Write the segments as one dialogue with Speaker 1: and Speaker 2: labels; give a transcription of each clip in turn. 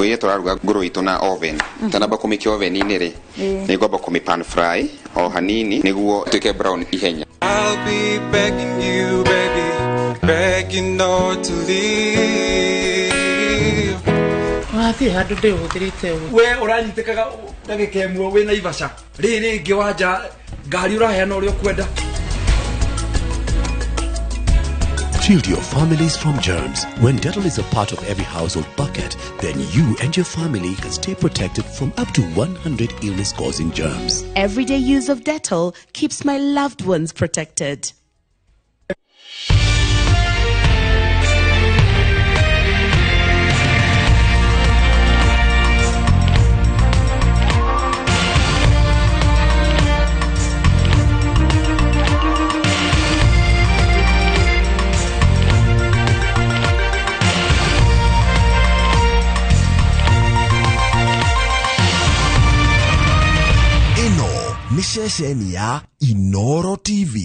Speaker 1: Kamũira tũraruga ngũrũ itũ na oven, tanamba kũmĩkia oven-inĩ rĩ, nĩ ngwamba kũmĩ pan fry o hanini nĩguo ĩtuĩke brown ihenya.
Speaker 2: I'll be begging you, baby, begging not to leave.
Speaker 3: Wathi handũ ndĩhũthĩrĩte ũguo.
Speaker 4: We ũranyitĩkaga ndagĩka ĩmwe wĩ Naivasha, rĩrĩ rĩngĩ wanja ngari ũraheana ũrĩa ũkwenda.
Speaker 5: Shield your families from germs. When Dettol is a part of every household bucket, then you and your family can stay protected from up to 100 illness-causing germs.
Speaker 6: Everyday use of Dettol keeps my loved ones protected.
Speaker 7: Nĩ ceceni ya Inoro TV.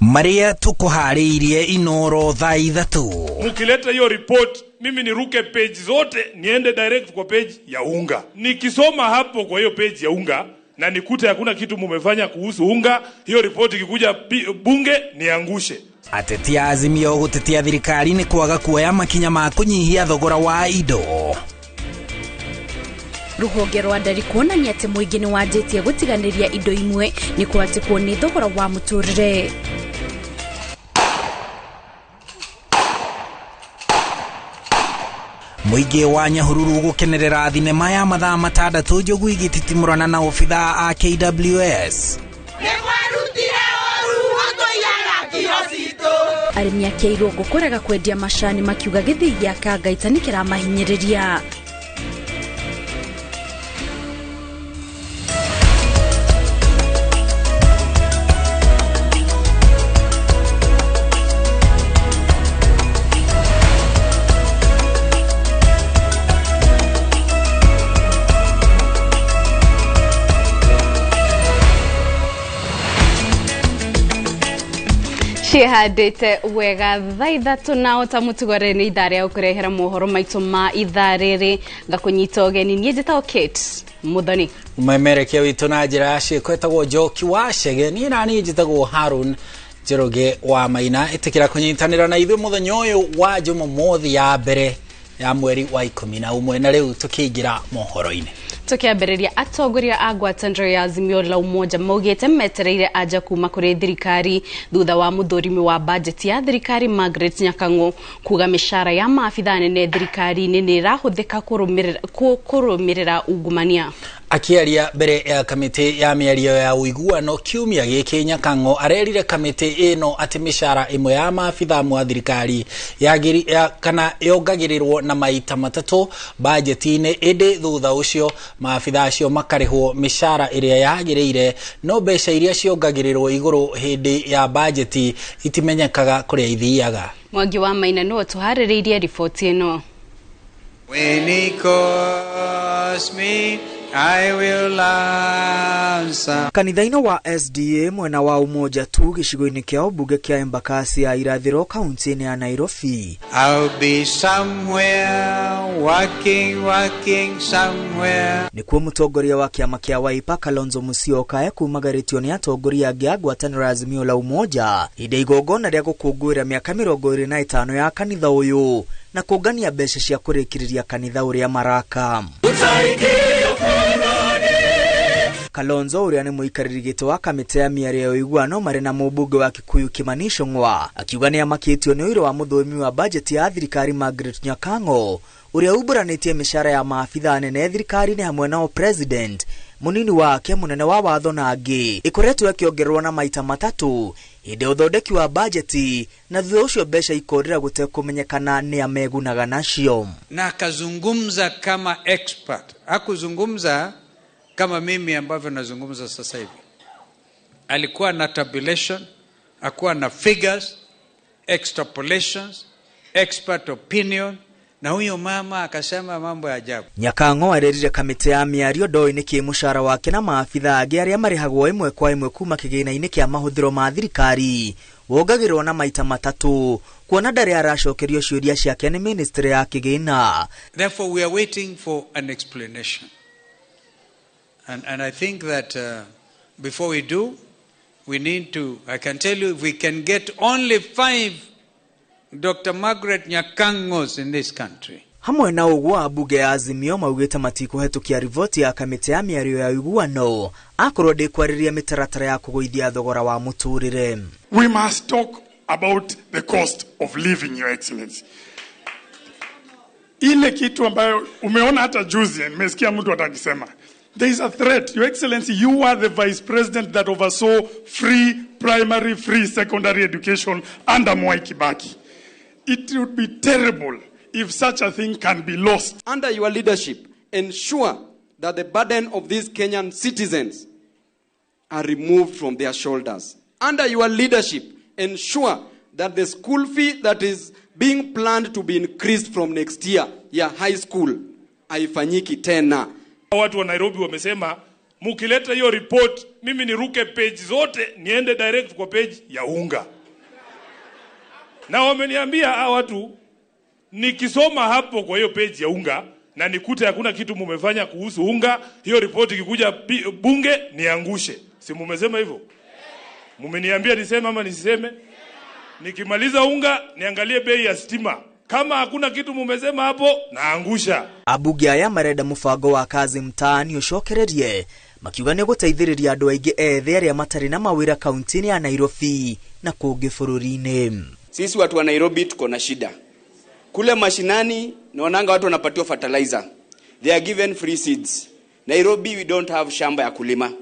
Speaker 8: Maria tukuharĩirie Inoro thaa ithatũ.
Speaker 9: Mukileta hiyo report, mimi niruke page zote niende direct kwa page ya unga. Nikisoma hapo kwa hiyo page ya unga na nikute hakuna kitu mumefanya kuhusu unga, hiyo report ikikuja bunge niangushe.
Speaker 8: Ateti a Azimio gũtetia thirikari nĩ kwaga kuoya makinya ma kũnyihia thogora wa indo.
Speaker 10: Ruhonge rwa ndari kuonania atĩ mũingĩ nĩ wanjĩtie gũtiganĩria indo imwe nĩ kwatĩkwo nĩ thogora wa mũtũrĩre.
Speaker 8: Mũingĩ wa Nyahururu gũkenerera thinema ya mathaa matandatũ njogu igĩtitimũrana na obithaa a KWS.
Speaker 10: Arĩmi a Kĩirũngũ kũrega kwendia macani makiuga gĩthii gĩa Kangaita nĩ kĩramahinyĩrĩria.
Speaker 11: Cihandĩte wega thaa ithatũ na ota mũtugore nĩ ithaa rĩa gũkũrehera mohoro maitũ ma ithaa rĩrĩ ngakũnyita ũgeni niĩ njĩtagwo Kate Muthoni.
Speaker 8: Mũmemerekia witũ na njĩra ya ciĩko etagwo Njoki wa Chege, niĩ na niĩ njĩtagwo Harun Njoroge wa Maina. Ĩtĩkĩra kũnyitanĩra na ithuĩ mũthenya ũyũ wa Jumamothi ya mbere ya mweri wa 11 na rĩu tũkĩingĩra mohoro-inĩ.
Speaker 11: Tukiambĩrĩria atongoria a ngwatanĩro ya Azimio la Umoja maugĩte metereire anja kuma kũrĩ thirikari thutha wa mũthũrimi wa bajeti ya thirikari Margaret Nyakang'o kuga mĩcara ya maabithaa nene thirikari-inĩ nĩ ĩrahũthĩka kũrũmĩrĩra ungumania.
Speaker 8: Akĩaria mbere ya kamĩtĩ ya mĩario ya ũiguano kiumia gĩkĩ, Nyakang'o arerire kamĩtĩ ĩno atĩ mĩcara ĩmwe ya maabithaa a thirikari kana yongagĩrĩrwo na maita matatũ bajeti-inĩ, ĩndĩ thutha ũcio maabithaa acio makarĩhwo mĩcara ĩrĩa yagĩrĩire, no mbeca iria ciongagĩrĩrwo igũrũ hĩndĩ ya bajeti itimenyekaga kũrĩa ithiaga.
Speaker 11: Mwangi wa Maina nĩwe tũharĩrĩirie riboti ĩno.
Speaker 2: When he calls me, I will answer.
Speaker 12: Kanitha-inĩ wa SDA mwena wa Umoja tu gĩcigo-inĩ kĩa ũmbunge kĩa Embakasi ya irathĩro kaunti-inĩ ya Nairobi.
Speaker 2: I'll be somewhere working, working somewhere.
Speaker 12: Nĩkuo mũtongoria wa kĩama kĩa Wiper Kalonzo Musyoka ekumagarĩtio nĩ atongoria angĩ a ngwatanĩro ya Azimio la Umoja hĩndĩ igongona rĩa gũkũngũĩra mĩaka 25 ya kanitha ũyũ na kũngania mbeca cia kũrĩkĩrĩria kanitha ũrĩa maraka. Kalonzo ũrĩa nĩ mũikarĩri gĩtĩ wa kamĩtĩ ya mĩario ya ũiguano marĩ na mũmbunge wa Kikuyu Kimani Ichung'wa akiuga nĩ amakĩtio nĩ ũira wa mũthũrimi wa bajeti ya thirikari Margaret Nyakang'o ũrĩa umbũranĩtie mĩcara ya maabithaa nene thirikari-inĩ hamwe nao president, mũnini wake, mũnene wa watho na angĩ ĩkoretwo ĩkĩongererwo na maita matatũ Hĩndĩ ya ũthondeki wa bajeti na thutha ũcio mbeca ikorĩra gũtekũmenyekana nĩ amegunaga nacio.
Speaker 13: Na akazungumza kama expert, hakuzungumza kama mimi ambavyo nazungumza sasa hivi. Alikuwa na tabulation, akuwa na figures, extrapolations, expert opinion, na huyo mama akasema mambo ya ajabu.
Speaker 12: Nyakang'o arerire kamĩtĩ ya mĩario ndoĩ nĩkĩ mũcara wake na maabitha angĩ arĩa marĩhagwo ĩmwe kwa ĩmwe kuma kĩgĩna-inĩ kĩa mahũthĩro ma thirikari wongagĩrĩrwo na maita matatũ kuona ndarĩ aracokerio ciũria ciake nĩ ministry ya kĩgĩna.
Speaker 13: Therefore we are waiting for an explanation. And I think that before we do, we need to, I can tell you, if we can get only 5 Dr. Margaret Nyakang'os in this country.
Speaker 12: Hamwe na ũguo ambunge ya Azimio maugĩte matikũhetũkia riboti ya kamĩtĩ ya mĩario ya ũiguano akorwo ndĩkwarĩria mĩtaratara ya kũgũithia thogora wa mũtũrĩre.
Speaker 9: We must talk about the cost of living, Your Excellency. Ile kitu ambayo umeona hata juzi, nimesikia mtu atakisema. There is a threat. Your Excellency, you are the vice president that oversaw free primary, free secondary education under Mwai Kibaki. It would be terrible if such a thing can be lost.
Speaker 14: Under your leadership, ensure that the burden of these Kenyan citizens are removed from their shoulders. Under your leadership, ensure that the school fee that is being planned to be increased from next year, ya high school, haifanyiki tena.
Speaker 9: Watu wa Nairobi wamesema mukileta hiyo report mimi niruke page zote niende direct kwa page ya unga. Na wameniambia hawa watu nikisoma hapo kwa hiyo page ya unga na nikute hakuna kitu mumefanya kuhusu unga, hiyo report ikikuja bunge niangushe. Si mumesema hivyo? Mumeniambia niseme ama nisiseme? Nikimaliza unga niangalie bei ya stima. Kama hakuna kitu mumesema hapo naangusha.
Speaker 12: Abunge aya marenda mũbango wa kazi mtaani ũcokererie makiuga nĩ gũteithĩrĩria andũ aingĩ ethĩ arĩa matarĩ na mawĩra kaunti-inĩ ya Nairobi na kũngĩ bũrũri-inĩ.
Speaker 14: Sisi watu wa Nairobi tuko na shida. Kule mashinani naonanga watu wanapatiwa fertilizer. They are given free seeds. Nairobi we don't have shamba ya kulima.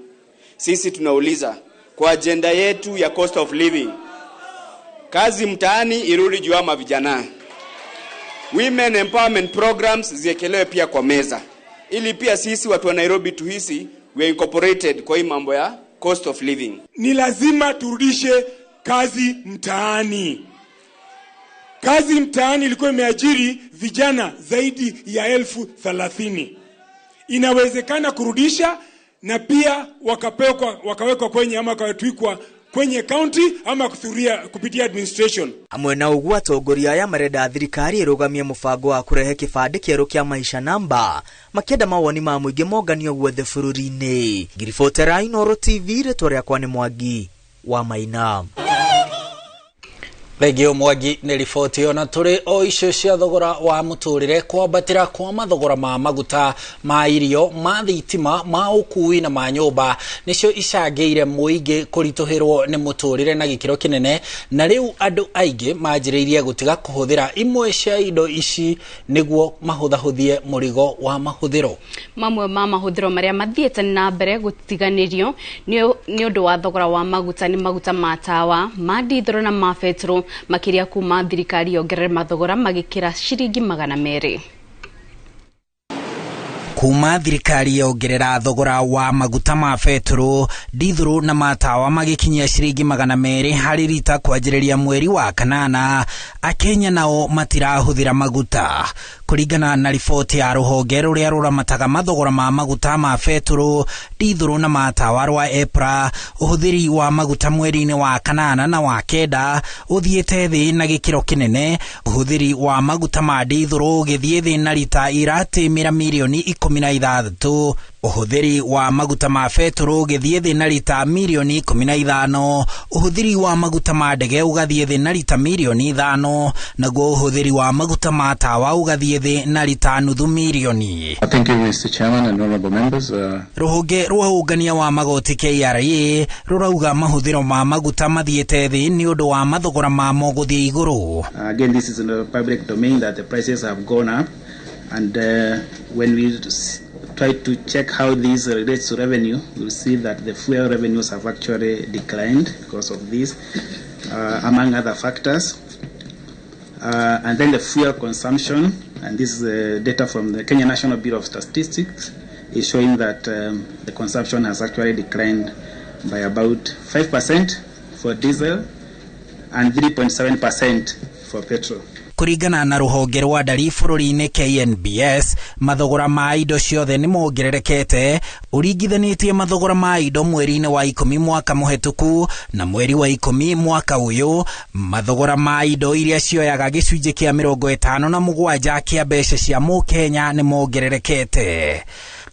Speaker 14: Sisi tunauliza kwa agenda yetu ya cost of living, kazi mtaani irudi juu ama vijana. Women empowerment programs ziekelewe pia kwa meza, ili pia sisi watu wa Nairobi tuhisi we are incorporated kwa hii mambo ya cost of living.
Speaker 15: Ni lazima turudishe kazi mtaani. Kazi mtaani ilikuwa imeajiri vijana zaidi ya 30,000. Inawezekana kurudisha na pia wakawekwa kwenye ama wakatwikwa kwenye county ama kupitia administration.
Speaker 12: Hamwe na ũguo atongoria aya marenda thirikari ĩrũgamie mũbango wa kũrehe kĩbandĩ kĩerũ kĩa maisha namba makĩenda mawoni ma mũingĩ monganio guothe bũrũri-inĩ. Ngiribotera Inooro TV, rĩtwa rĩakwa nĩ Mwangi wa Maina.
Speaker 8: Thengio Mwangi nĩ riboti. Ona tũrĩ o icio cia thogora wa mũtũrĩre, kwambatĩra kwa mathogora ma maguta ma irio, ma thitima, ma ũkui na ma nyũmba nĩcio icangĩire mũingĩ kũritũhĩrwo nĩ mũtũrĩre na gĩkĩro kĩnene, na rĩu andũ aingĩ manjĩrĩirie gũtiga kũhũthĩra imwe cia indo ici nĩguo mahũthahũthie mũrigo wa mahũthĩro.
Speaker 11: Mamwe ma mahũthĩro marĩa mathiĩte na mbere gũtiganĩrio nĩ ũndũ wa thogora wa maguta nĩ maguta ma tawa, ma ndithũrũ na ma betũrũ, makiria kuma thirikari yongerere mathogora magikira ciringi 200.
Speaker 8: Kuma thirikari yongerera thogora wa maguta ma betũrũ, ndithũrũ na matawa magĩkinyia ciringi 200 harĩ rita kwanjĩrĩria mweri wa kanana, Akenya nao matirahũthĩra maguta. Kũringana na riboti ya rũhonge rũrĩa rũramataga mathogora ma maguta ma betũrũ, ndithũrũ na matawa rwa EPRA, ũhũthĩri wa maguta mweri-inĩ wa kanana na wa kenda ũthiĩte thĩ na gĩkĩro kĩnene, ũhũthĩri wa maguta ma ndithũrũ ũgĩthiĩ thĩ na rita iratĩmĩra mirioni 16, ũhũthĩri wa maguta ma betũrũ ũgĩthiĩ thĩ na rita mirioni 15, ũhũthĩri wa maguta ma ndege ũgathiĩ thĩ na rita mirioni 5, naguo ũhũthĩri wa maguta ma tawa ũgathiĩ thĩ na rita nuthu mirioni.
Speaker 16: Thank you, Mr. Chairman and honorable members.
Speaker 8: Rũhonge rwa ũngania wa magoti KRA rũrauga mahũthĩro ma maguta mathiĩte thĩ nĩ ũndũ wa mathogora mamo gũthiĩ igũrũ.
Speaker 16: Again, this is in the public domain that the prices have gone up, and when we try to check how this relates to revenue, you'll see that the fuel revenues have actually declined because of this, among other factors. And then the fuel consumption, and this is data from the Kenya National Bureau of Statistics, is showing that the consumption has actually declined by about 5% for diesel and 3.7% for petrol.
Speaker 8: Kũringana na rũhonge rwa ndari bũrũri-inĩ KNBS, mathogora ma indo ciothe nĩ mongererekete ũringithanĩtie mathogora ma indo mweri-inĩ wa 10 mwaka mũhetũku na mweri wa 10 mwaka ũyũ. Mathogora ma indo iria cioyaga gĩcunjĩ kĩa 57 kĩa mbeca cia mũkenya nĩ mongererekete.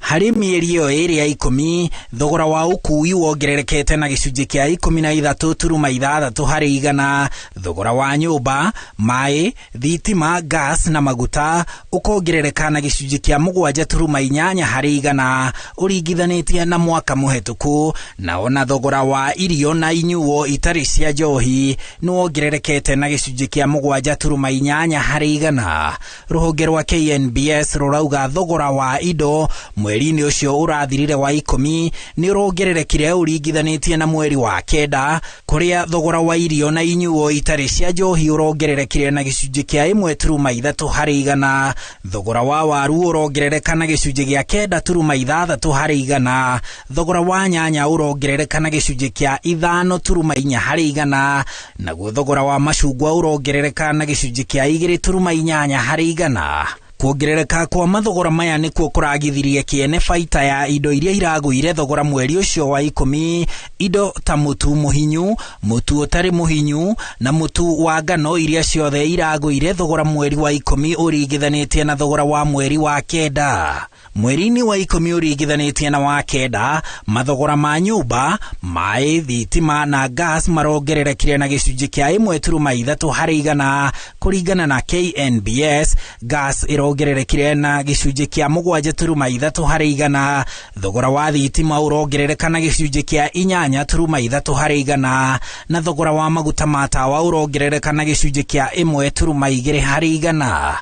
Speaker 8: Harĩ mĩeri ĩyo ĩrĩ ya 10, thogora wa ũkuui wongererekete na gĩcunjĩ kĩa 13.6 harĩ igana, thogora wa nyũmba, maĩ, thitima, gas na maguta ũkongerereka na gĩcunjĩ kĩa 7.8 harĩ igana ũringithanĩtie na mwaka mũhetũku, na ona thogora wa irio na inyuo itarĩ cia njohi nĩ wongererekete na gĩcunjĩ kĩa 7.8 harĩ igana. Rũhonge rwa KNBS rũrauga thogora wa indo mweri-inĩ ũcio ũrathirire wa 10 nĩ ũrongererekire ũringithanĩtie na mweri wa 9, kũrĩa thogora wa irio na inyuo itarĩ cia njohi ũrongererekire na gĩcunjĩ kĩa 1.3 harĩ igana, thogora wa waru ũrongerereka na gĩcunjĩ gĩa 9.6 harĩ igana, thogora wa nyanya ũrongerereka na gĩcunjĩ kĩa 5.4 harĩ igana, naguo thogora wa macungwa ũrongerereka na gĩcunjĩ kĩa 2.8 harĩ igana. Kuongerereka kwa mathogora maya nĩkuo kũragithirie kĩene baita ya indo iria iragũire thogora mweri ũcio wa 10, indo ta mũtu mũhinyu, mũtu ũtarĩ mũhinyu na mũtu wa ngano iria ciothe iragũire thogora mweri wa 10 ũringithanĩtie na thogora wa mweri wa 9. Mweri-inĩ wa 10 ũringithanĩtie na wa 9, mathogora ma nyũmba, maĩ, thitima na gas marongererekire na gĩcunjĩ kĩa 1.3 harĩ igana kũringana na KNBS. Gas ĩrongererekire na gĩcunjĩ kĩa 7.3 harĩ igana, thogora wa thitima ũrongerereka na gĩcunjĩ kĩa 8.3 harĩ igana, na thogora wa maguta ma tawa ũrongerereka na gĩcunjĩ kĩa 1.2 harĩ igana.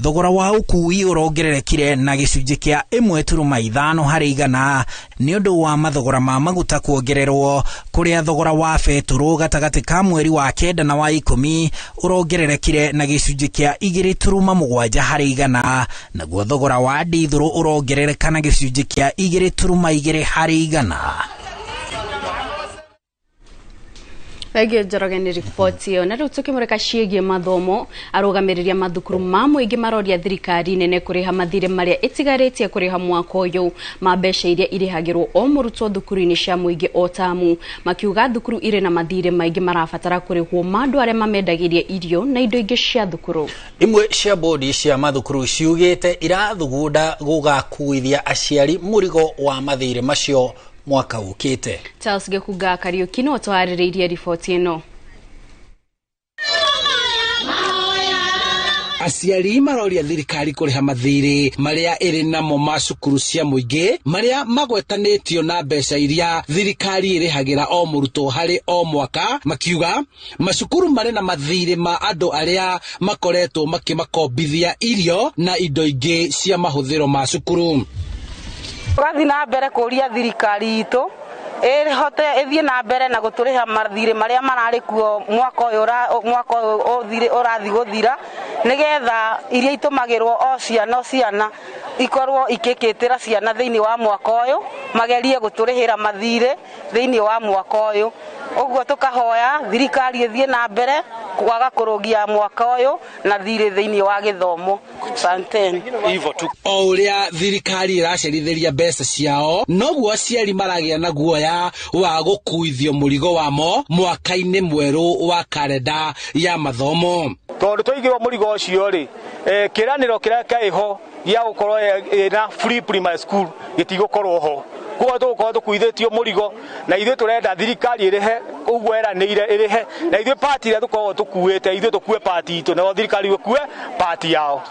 Speaker 8: Thogora wa ũkuui ũrongererekire na gĩcunjĩ kĩa 1.5 harĩ igana nĩ ũndũ wa mathogora ma maguta kuongererwo, kũrĩa thogora wa betũrũ gatagatĩ ka mweri wa 9 na wa 10 ũrongererekire na gĩcunjĩ kĩa 2.7 harĩ igana, naguo thogora wa ndithũrũ ũrongerereka na gĩcunjĩ kĩa 2.2 harĩ igana.
Speaker 11: Thengio Njoroge nĩ riboti ĩyo. Na rĩu tũkĩmũrĩka ciĩgiĩ mathomo, arũgamĩrĩri a mathukuru ma mũingĩ maroria thirikari nene kũrĩha mathirĩ marĩa ĩtigarĩtie kũrĩha mwaka ũyũ ma mbeca iria irĩhagĩrwo o mũrutwo thukuru-inĩ cia mũingĩ o tamu, makiuga thukuru irĩ na mathirĩ maingĩ marabatara kũrĩhwo ma andũ arĩa mamendagĩria irio na indo ingĩ cia thukuru.
Speaker 8: Imwe cia bodi cia mathukuru ciugĩte irathugunda gũgakuithia aciari mũrigo wa mathirĩ macio mwaka ũkĩte.
Speaker 11: Charles Gĩkunga Kariũki no atwarĩrĩirie riboti ĩno.
Speaker 17: Aciari maroria thirikari kũrĩha mathirĩ marĩa ĩrĩ namo ma cukuru cia mũingĩ marĩa magwetanĩtio na mbeca iria thirikari ĩrĩhagĩra o mũrutwo harĩ o mwaka, makiuga macukuru marĩ na mathirĩ ma andũ arĩa makoretwo makĩmakombithia irio na indo ingĩ cia mahũthĩro ma cukuru.
Speaker 18: Tũrathiĩ na mbere kũria thirikari itũ ĩhote ĩthiĩ na mbere na gũtũrĩha mathirĩ marĩa mararĩ kuo mwaka ũyũ ũrathiĩ gũthira, nĩgetha iria itũmagĩrwo o ciana ikorwo ikĩkĩtĩra ciana thĩinĩ wa mwaka ũyũ, magerie gũtũrĩhĩra mathirĩ thĩinĩ wa mwaka ũyũ. Ũguo tũkahoya thirikari ĩthiĩ na mbere kwaga kũrũgia mwaka ũyũ na thirĩ thĩinĩ wa gĩthomo. Asanteni.
Speaker 17: O ũrĩa thirikari ĩracerithĩria mbeca ciao, noguo aciari maragĩa na guoya wa gũkuithio mũrigo wamo mwaka-inĩ mwerũ wa karenda ya mathomo.
Speaker 19: Tondũ twaigĩrwo mũrigo ũcio rĩ, kĩranĩro kĩrĩa kĩho gĩa gũkorwo ĩna free primary school gĩtigũkorwo ho. Koguo tũgũkorwo tũkuithĩtio mũrigo, na ithuĩ tũrenda thirikari ĩrĩhe ũguo ĩranĩire ĩrĩhe, na ithuĩ pati ĩrĩa tũkoragwo tũkuĩte ithuĩ tũkue pati itũ, nayo thirikari ĩkue pati yao.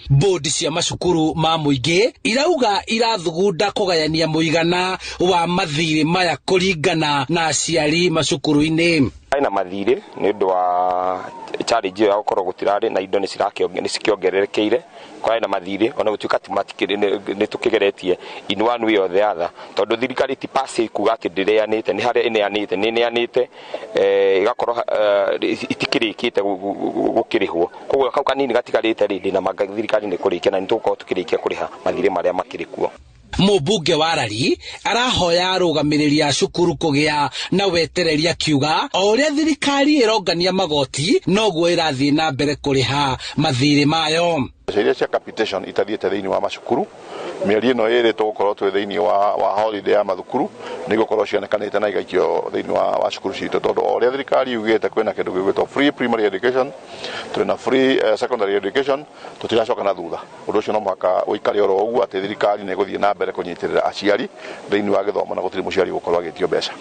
Speaker 17: Bodi cia macukuru ma mũingĩ irauga irathugunda kũgayania mũigana wa mathirĩ maya kũringana na aciari macukuru-inĩ.
Speaker 1: Kũrarĩ na mathirĩ nĩ ũndũ wa challenge ĩyo ya gũkorwo gũtirarĩ na indo nĩ cikĩongererekeire. Kũrarĩ na mathirĩ ona gũtuĩka nĩ tũkĩgeretie in one way or the other, tondũ thirikari ti pasi kuga atĩ ndĩreanĩte, nĩ harĩa ĩneanĩte, nĩ ĩneanĩte ĩgakorwo itikĩrĩkĩte gũkĩrĩhwo. Koguo kau kanini gatigarĩte rĩ, ndĩna manga thirikari nĩ kũrĩkia na nĩ tũgũkorwo tũkĩrĩkia kũrĩha mathirĩ marĩa makĩrĩ kuo.
Speaker 17: Mũmbunge wa Rari arahoya arũgamĩrĩri a cukuru kũgĩa na wetereri akiuga o ũrĩa thirikari ĩrongania magoti noguo ĩrathiĩ na mbere kũrĩha mathirĩ mayo.
Speaker 20: Mbeca iria cia capitation itathiĩte thĩinĩ wa macukuru mĩeri ĩno ĩrĩ tũgũkorwo twĩ thĩinĩ wa holiday ya mathukuru nĩ igũkorwo cionekanĩte na igaikio thĩinĩ wa cukuru citũ, tondũ o ũrĩa thirikari yugĩte kwĩna kĩndũ gĩgwĩtwo free primary education, twĩna free secondary education, tũtiracoka na thutha. Ũndũ ũcio no mũhaka ũikare oro ũguo atĩ thirikari nĩ ĩgũthiĩ na mbere kũnyitĩrĩra aciari thĩinĩ wa gĩthomo na gũtirĩ mũciari gũkorwo agĩtio mbeca.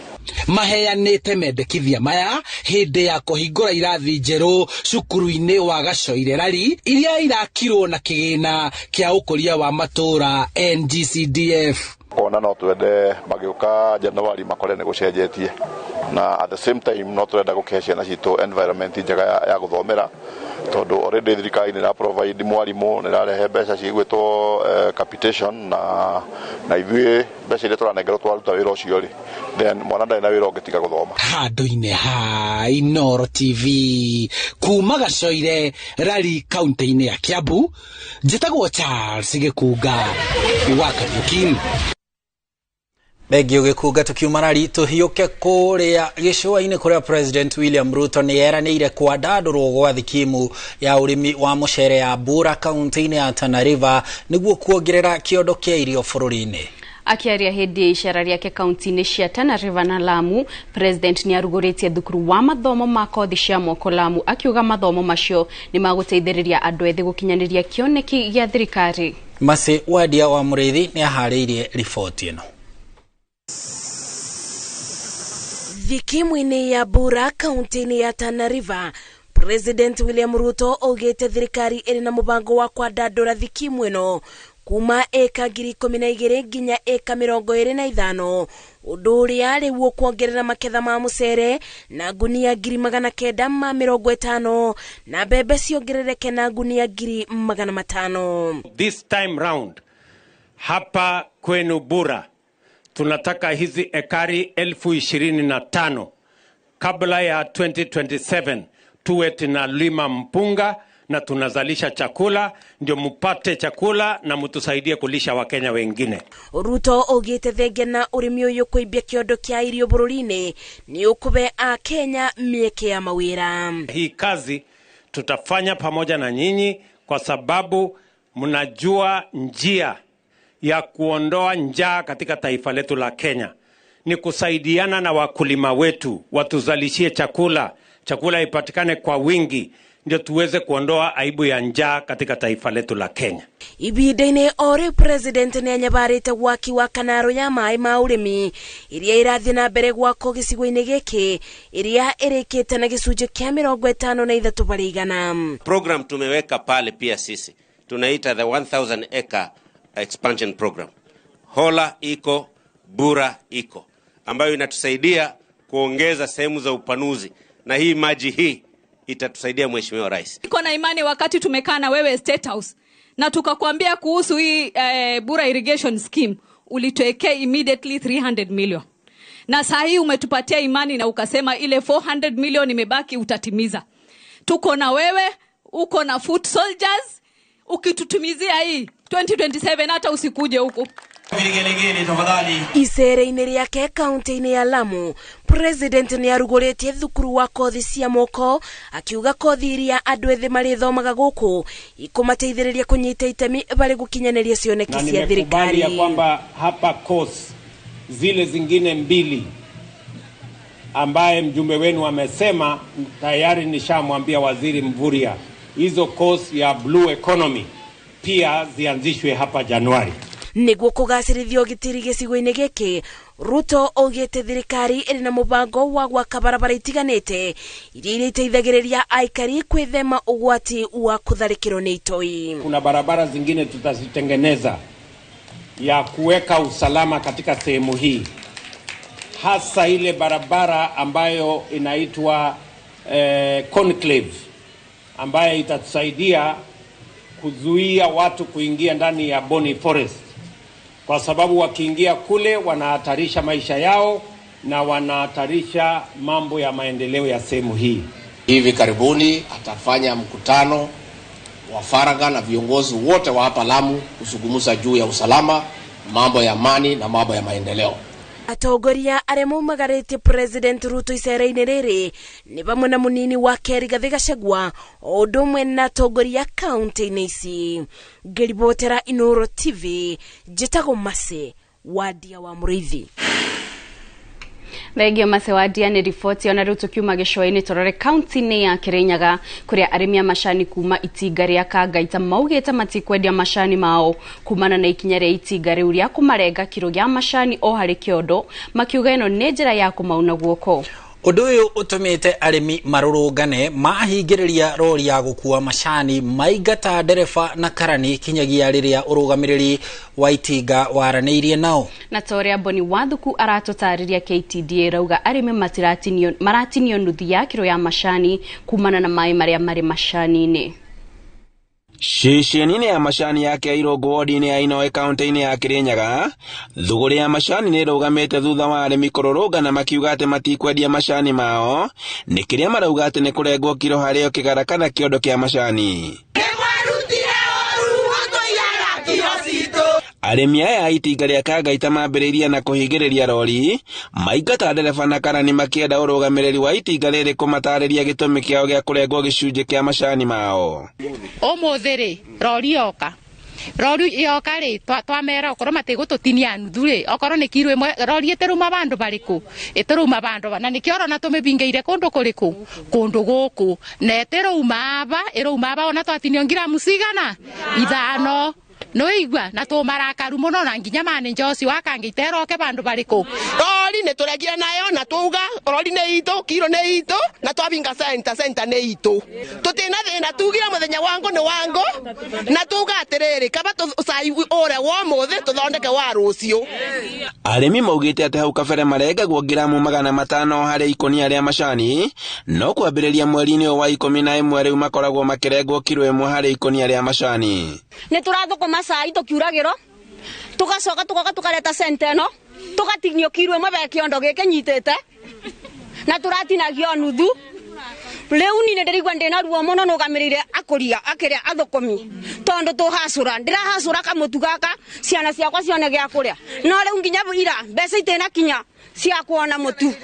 Speaker 17: Maheanĩte mendekithia maya hĩndĩ ya kũhingũra irathi njerũ cukuru-inĩ wa Gacoire Rari iria irakirwo na kĩgĩna kĩa ũkũria wa matũũra NGCDF.
Speaker 20: Ona no twende magĩũka Januari makore nĩ gũcenjetie, na at the same time no tũrenda gũkĩhe ciana citũ environment njega ya gũthomera, tondũ already thirikari nĩ ĩra provide mwarimũ, nĩ ĩrarehe mbeca cigwĩtwo capitation, na ithuĩ mbeca iria tũranengerwo twaruta wĩra ũcio rĩ, then mwana ndarĩ na wĩra ũngĩ tiga gũthoma.
Speaker 17: Handũ-inĩ ha Inooro TV kuma Gacoire Rari kaunti-inĩ ya Kiambu, njĩtagwo Charles Gĩkunga wa Kariuki.
Speaker 8: Thengio Gĩkunga. Tukiuma Rari tũhiũke kũrĩa gĩcũa-inĩ kũrĩa President William Ruto nĩ eranĩire kwandandũrwo gwa thikimu ya ũrĩmi wa mũcere ya Bura kaunti-inĩ ya Tana River nĩguo kuongerera kĩondo kĩa irio bũrũri-inĩ.
Speaker 11: Akiaria hĩndĩ ya icera rĩake kaunti-inĩ cia Tana River na Lamu, President nĩ arugũrĩtie thukuru wa mathomo ma kothi cia moko Lamu, akiuga mathomo macio nĩ magũteithĩrĩria andũ ethĩ gũkinyanĩria kĩoneki gĩa thirikari.
Speaker 8: Masi Wadia wa Mũrĩithi nĩ aharĩirie riboti ĩno.
Speaker 21: Thikimu-inĩ ya Bura kaunti-inĩ ya Tana River, President William Ruto augĩte thirikari ĩrĩ na mũbango wa kwandandũra thikimu ĩno kuma eka 12,000 nginya eka 25, ũndũ ũrĩa rĩu ũkuongerera maketha ma mũcere na ngunia 950 na mbembe ciongerereke na ngunia 500,000.
Speaker 22: This time round hapa kwenu Bura tunataka hizi ekari 25,000 kabla ya 2027 tuwe tunalima mpunga na tunazalisha chakula, ndio mupate chakula na mutusaidie kulisha Wakenya wengine.
Speaker 21: Ruto augĩte thengia na ũrĩmi ũyũ kũimbia kĩondo kĩa irio bũrũri-inĩ nĩ ũkũbe a Kenya mĩeke ya mawĩra.
Speaker 22: Hii kazi tutafanya pamoja na nyinyi kwa sababu mnajua njia ya kuondoa njaa katika taifa letu la Kenya ni kusaidiana na wakulima wetu watuzalishie chakula, chakula ipatikane kwa wingi ndio tuweze kuondoa aibu ya njaa katika taifa letu la Kenya.
Speaker 21: Ibinda-inĩ o rĩu President nĩ anyabarĩte gwaki wa kanaro ya maĩ ma ũrĩmi iria irathiĩ na mbere gwakwo gĩcigo-inĩ gĩkĩ iria ĩrĩkĩte na gĩcunjĩ kĩa 53%.
Speaker 23: Program tumeweka pale pia sisi tunaita the 1000 acre expansion program. Hola iko, Bura iko, ambayo inatusaidia kuongeza sehemu za upanuzi, na hii maji hii itatusaidia Mheshimiwa Rais.
Speaker 24: Niko na imani wakati tumekaa na wewe State House na tukakwambia kuhusu hii Bura irrigation scheme, ulituwekea immediately 300 million. Na saa hii umetupatia imani na ukasema ile 400 million imebaki utatimiza. Tuko na wewe, uko na foot soldiers, ukitutumizia hii 2027 hata usikuje huko.
Speaker 21: Icera-inĩ rĩake kaunti-inĩ ya Lamu, President nĩ arugũrĩtie thukuru wa kothi cia moko akiuga kothi iria andũ ethĩ marĩthomaga gũkũ ikũmateithĩrĩria kũnyita itemi barĩ gũkinyanĩria cioneki cia thirikari.
Speaker 22: Ya kwamba hapa course zile zingine mbili ambaye mjumbe wenu amesema tayari nishamwambia Waziri Mvurya, hizo course ya blue economy pia zianzishwe hapa Januari.
Speaker 21: Nĩguo kũgacĩrithia ũgitĩri gĩcigo-inĩ gĩkĩ, Ruto augĩte thirikari ĩrĩ na mũbango wa gwaka barabara itiganĩte iria irĩteithagĩrĩria aikari kwĩthema ũgwati wa kũtharĩkĩrwo nĩ itoi.
Speaker 22: Kuna barabara zingine tutazitengeneza ya kuweka usalama katika sehemu hii, hasa ile barabara ambayo inaitwa Conclave, ambayo itatusaidia kuzuia watu kuingia ndani ya Boni Forest, kwa sababu wakiingia kule wanahatarisha maisha yao na wanahatarisha mambo ya maendeleo ya sehemu hii.
Speaker 3: Hivi karibuni atafanya mkutano wa faragha na viongozi wote wa hapa Lamu kuzungumza juu ya usalama, mambo ya amani na mambo ya maendeleo.
Speaker 21: Atongoria arĩa maumagarĩtie President Ruto icera-inĩ rĩrĩ nĩ vamwe na mũnini wake Rigathĩ Gachagua o ũndũ ũmwe na atongoria kaunti-inĩ ici. Ngĩribotera Inooro TV, njĩtagwo Mercy Wandia wa Mũrĩithi.
Speaker 11: Thengio Masewadia nĩ riboti. Ona rĩu tũkiuma gĩcũa-inĩ tũrore kaunti-inĩ ya Kirinyaga, kũrĩa arĩmi a macani kuma itinga rĩa Kangaita maugĩte matikwendia macani mao kumana na ikinya rĩa itinga rĩu rĩa kũmarenga kiro gĩa macani o harĩ kĩondo, makiuga ĩno nĩ njĩra ya kũmauna guoko.
Speaker 8: Ũndũ ũyũ ũtũmĩte arĩmi marũrũngane, mahingĩrĩria rori ya gũkua macani, maingata ndereba na karani kinyagia rĩrĩa ũrũgamĩrĩri wa itinga waranĩirie nao.
Speaker 11: Na ta ũrĩa Boni Wathuku aratũtarĩria, KTDA rauga arĩmi maratinio nuthu ya kiro ya macani kumana na maĩ marĩa marĩ macani-inĩ.
Speaker 4: Ceceni-inĩ ya macani ya Kĩairũngũ wodi-inĩ ya Inoe kaunti-inĩ ya Kirinyaga, thũgũrĩ ya macani nĩ ĩrũgamĩte thutha wa arĩmi kũrũrũngana makiuga atĩ matikwendia macani mao nĩ kĩrĩa marauga atĩ nĩ kũrengwo kiro harĩ o kĩgara kana kĩondo kĩa macani. Arĩmi aya a itinga rĩa Kangaita mambĩrĩirie na kũhingĩrĩria rori, maingata ndereba na karani, makĩenda ũrũgamĩrĩri wa itinga rĩrĩ kũmatarĩria gĩtũmi kĩao gĩa kũrengwo gĩcunjĩ kĩa macani mao.
Speaker 5: Ũmũthĩ rĩ, rori yoka, rori yoka rĩ, twamera okorwo matigũtũtinia nuthu rĩ, okorwo nĩ kiro ĩmwe, rori ĩtĩrauma vandũ varĩkũ, ĩtĩrauma vandũ, na nĩkĩo ũrona tũmĩbingĩire kũndũ kũrĩkũ, kũndũ gũkũ, na ĩtĩrauma aba, ĩrauma aba ona twatinio ngiramu cigana 5. Noigua na tũmarakaru mũno, na nginya manager ũcio wa Kangaita eroke vandũ varĩkũ.
Speaker 6: Rori nĩ tũregire nayo na tuuga rori nĩ itũ, kiro nĩ itũ, na twabinga center, center nĩ itũ. Tũtina thĩna, tugire mũthenya wangu nĩ wangu, na tuuga atĩrĩrĩ, kaba cai ũrĩa wa ũmũthĩ tũthondeke wa rũciũ.
Speaker 4: Arĩmi maugĩte atĩ hau kabere marengagwo ngiramu 500 harĩ ikũnia rĩa macani, no kwambĩrĩria mweri-inĩ ũyũ wa 11 rĩu makoragwo makĩrengwo kiro 1 harĩ ikũnia rĩa macani.
Speaker 25: Nĩ tũrathũkũma cai tũkiuragĩrwo, tũgacoka tũgoka tũkareta centa ĩno, tũgatinio kiro 1 be kĩondo gĩkĩ nyitĩte, na tũratinagio nuthu. Rĩu niĩ nĩndĩraigua ndĩna ruo mũno nũgamĩrĩire akũria akĩrĩa athũkũmi, tondũ tũhacũra, ndĩrahacũra kamũtu gaka ciana ciakwa cione gĩa kũrĩa, no rĩu nginya ira mbeca itĩnakinya cia kuona mũtu,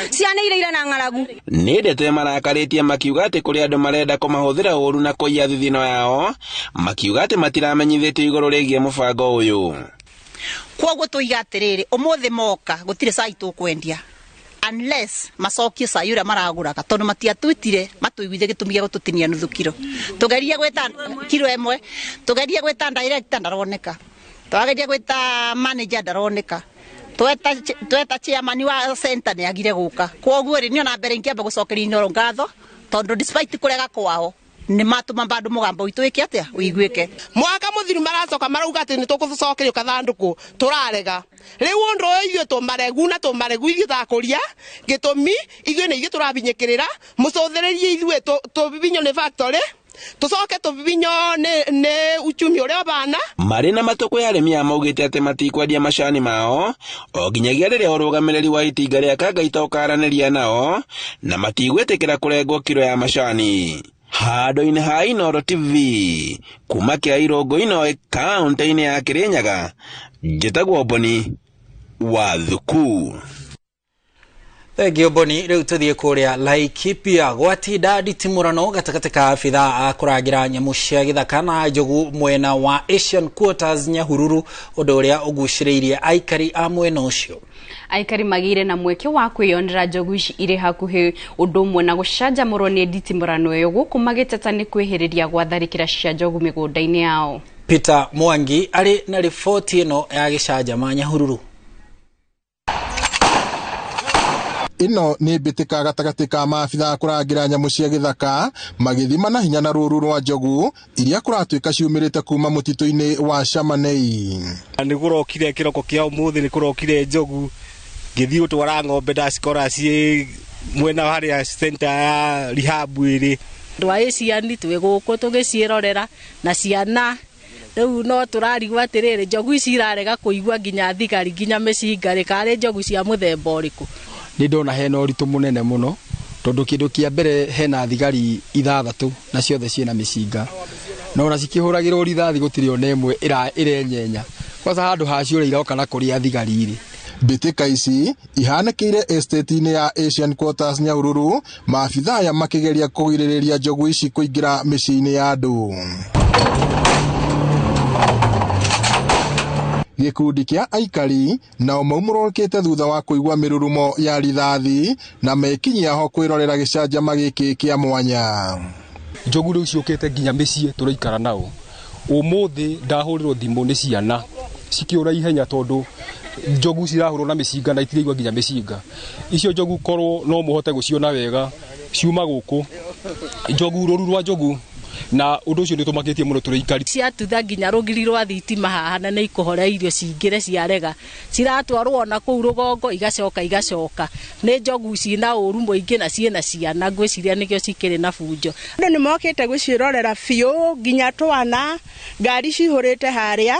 Speaker 25: ciana iria na ng'aragu.
Speaker 4: Nĩ ndeto marakarĩtie makiuga atĩ kũrĩ andũ marenda kũmahũthĩra ũru na kũiya thithino yao, makiuga atĩ matiramenyithĩtio igũrũ rĩgiĩ mũbango ũyũ.
Speaker 26: Kwoguo tuiga atĩrĩrĩ, ũmũthĩ moka gũtirĩ cai tũkwendia unless macokie cai ũrĩa maragũraga, tondũ matiatwĩtire matũiguithie gĩtũmi gĩa gũtũtinia nuthu kiro. Tũgerie gwĩta kiro 1, tũgerie gwĩta director ndaroneka, twageria gwĩta manager ndaroneka, tweta chairman wa center nĩ agire gũka. Kwoguo rĩ, niĩ ona mbere ingĩamba gũcokeria Inooro ngatho, tondũ despite kũrega kwao nĩ matũma bado mũgambo witũ wĩke atĩa, ũiguĩke.
Speaker 6: Mwaka mũthiru maracoka marauga atĩ nĩ tũgũcokerio kathandũkũ, tũrarega. Rĩu ũndũ ũyũ ithuĩ tũmaregu na tũmaregu ithuĩ takũria, gĩtũmi ithuĩ nĩ ithuĩ tũrabinyĩkĩrĩra, mũcũthĩrĩrie ithuĩ tũbibinywo nĩ factory, tũcoke tũbibinywo nĩ uchumi ũrĩa ũbana.
Speaker 4: Marĩ na matũkũ ya arĩmi aya maugĩte atĩ matikwendia macani mao o nginyagia rĩrĩa ũrũgamĩrĩri wa itinga rĩa Kangaita ũkaranĩria nao, na matigwĩtĩkĩra kũrengwo kiro ya macani. Handũ-inĩ ha Inooro TV kuma Kĩairũngũ Inoe kaunti-inĩ ya Kirinyaga, njĩtagwo Boni Wathuku.
Speaker 8: Thengio Boni. Rĩu tũthiĩ kũrĩa Laikipia gwatinda nditimũrano gatagatĩ ka abithaa a kũrangĩra nyamũ cia gĩthaka na njogu mwena wa Asian Quarters Nyahururu, ũndũ ũrĩa ũgucĩrĩirie aikari a mwena ũcio.
Speaker 11: Aikari magĩire na mweke wa kwĩyonera njogu ici irĩ hakuhĩ, ũndũ ũmwe na gũcanjamũrwo nĩ nditimũrano ĩyo, gũkũ magĩteta nĩ kwĩhĩrĩria gwa tharĩkĩra cia njogu mĩgũnda-inĩ yao.
Speaker 8: Peter Mwangi arĩ na riboti ĩno ya gĩcanjama Nyahururu.
Speaker 27: Ĩno nĩ mbĩtĩka gatagatĩ ka maabithaa kũrangĩra nyamũ cia gĩthaka magĩthima na hinya na rũru rwa njogu iria kũratuĩka ciumĩrĩte kuma mũtitũ-inĩ wa Shamanei.
Speaker 28: Nĩ kũrokire kĩroko kĩa ũmũthĩ, nĩ kũrokire njogu
Speaker 2: Ngĩthiĩ gũtwara ng'ombe ndacikora ciĩ mwena harĩa center ya rehab ĩrĩ.
Speaker 7: Andũ a Asian twĩ gũkũ tũgĩciĩrorera na ciana rĩu no tũrarigwo atĩrĩrĩ, njogu ici irarega kũigua nginya thigari nginya mĩcinga rĩ, karĩ njogu cia mũthemba ũrĩkũ?
Speaker 9: Nĩ ndona hena ũritũ mũnene mũno tondũ kĩndũ kĩa mbere hena thigari 6 na ciothe ciĩna mĩcinga, na ona cikĩhũragĩrwo rithathi gũtirĩ ona ĩmwe ĩrenyenya. Kwanza handũ hacio rĩ iroka na kũrĩa thigari rĩ.
Speaker 27: Mbĩtĩka ici ihanĩkĩire estate-inĩ ya Asian Quarters Nyahururu, maabithaa aya makĩgeria kũgirĩrĩria njogu ici kũingĩra mĩciĩ-inĩ ya andũ. Gĩkundi kĩa aikari nao maumũrũkĩte thutha wa kũigua mĩrurumo ya rithathi na mekinyia ho kwĩrorera gĩcanjama gĩkĩ kĩa mwanya.
Speaker 10: Njogu rĩu ciũkĩte nginya mĩciĩ tũraikara nao. Ũmũthĩ ndahũrĩrwo thimũ nĩ ciana cikĩũra ihenya tondũ njogu cirahũrwo na mĩcinga na itiraigua nginya mĩcinga. Icio njogu korwo no mũhote gũciona wega ciuma gũkũ, njogu rũru rwa njogu, na ũndũ ũcio nĩ ũtũmakĩtie mũno tũrĩ aikari.
Speaker 7: Ciatutha nginya rũgiri rwa thitima haha na nĩ ikũhora irio cingĩre ciarega, ciratwarwo ona kũu rũgongo igacoka igacoka. Nĩ njogu ciĩna ũru mũingĩ na ciĩna ciana, ngwĩciria nĩkĩo cikĩrĩ na bunjo.
Speaker 13: Andũ nĩ mokĩte gwĩciĩrorera biũ nginya twana, ngari cihũrĩte harĩa,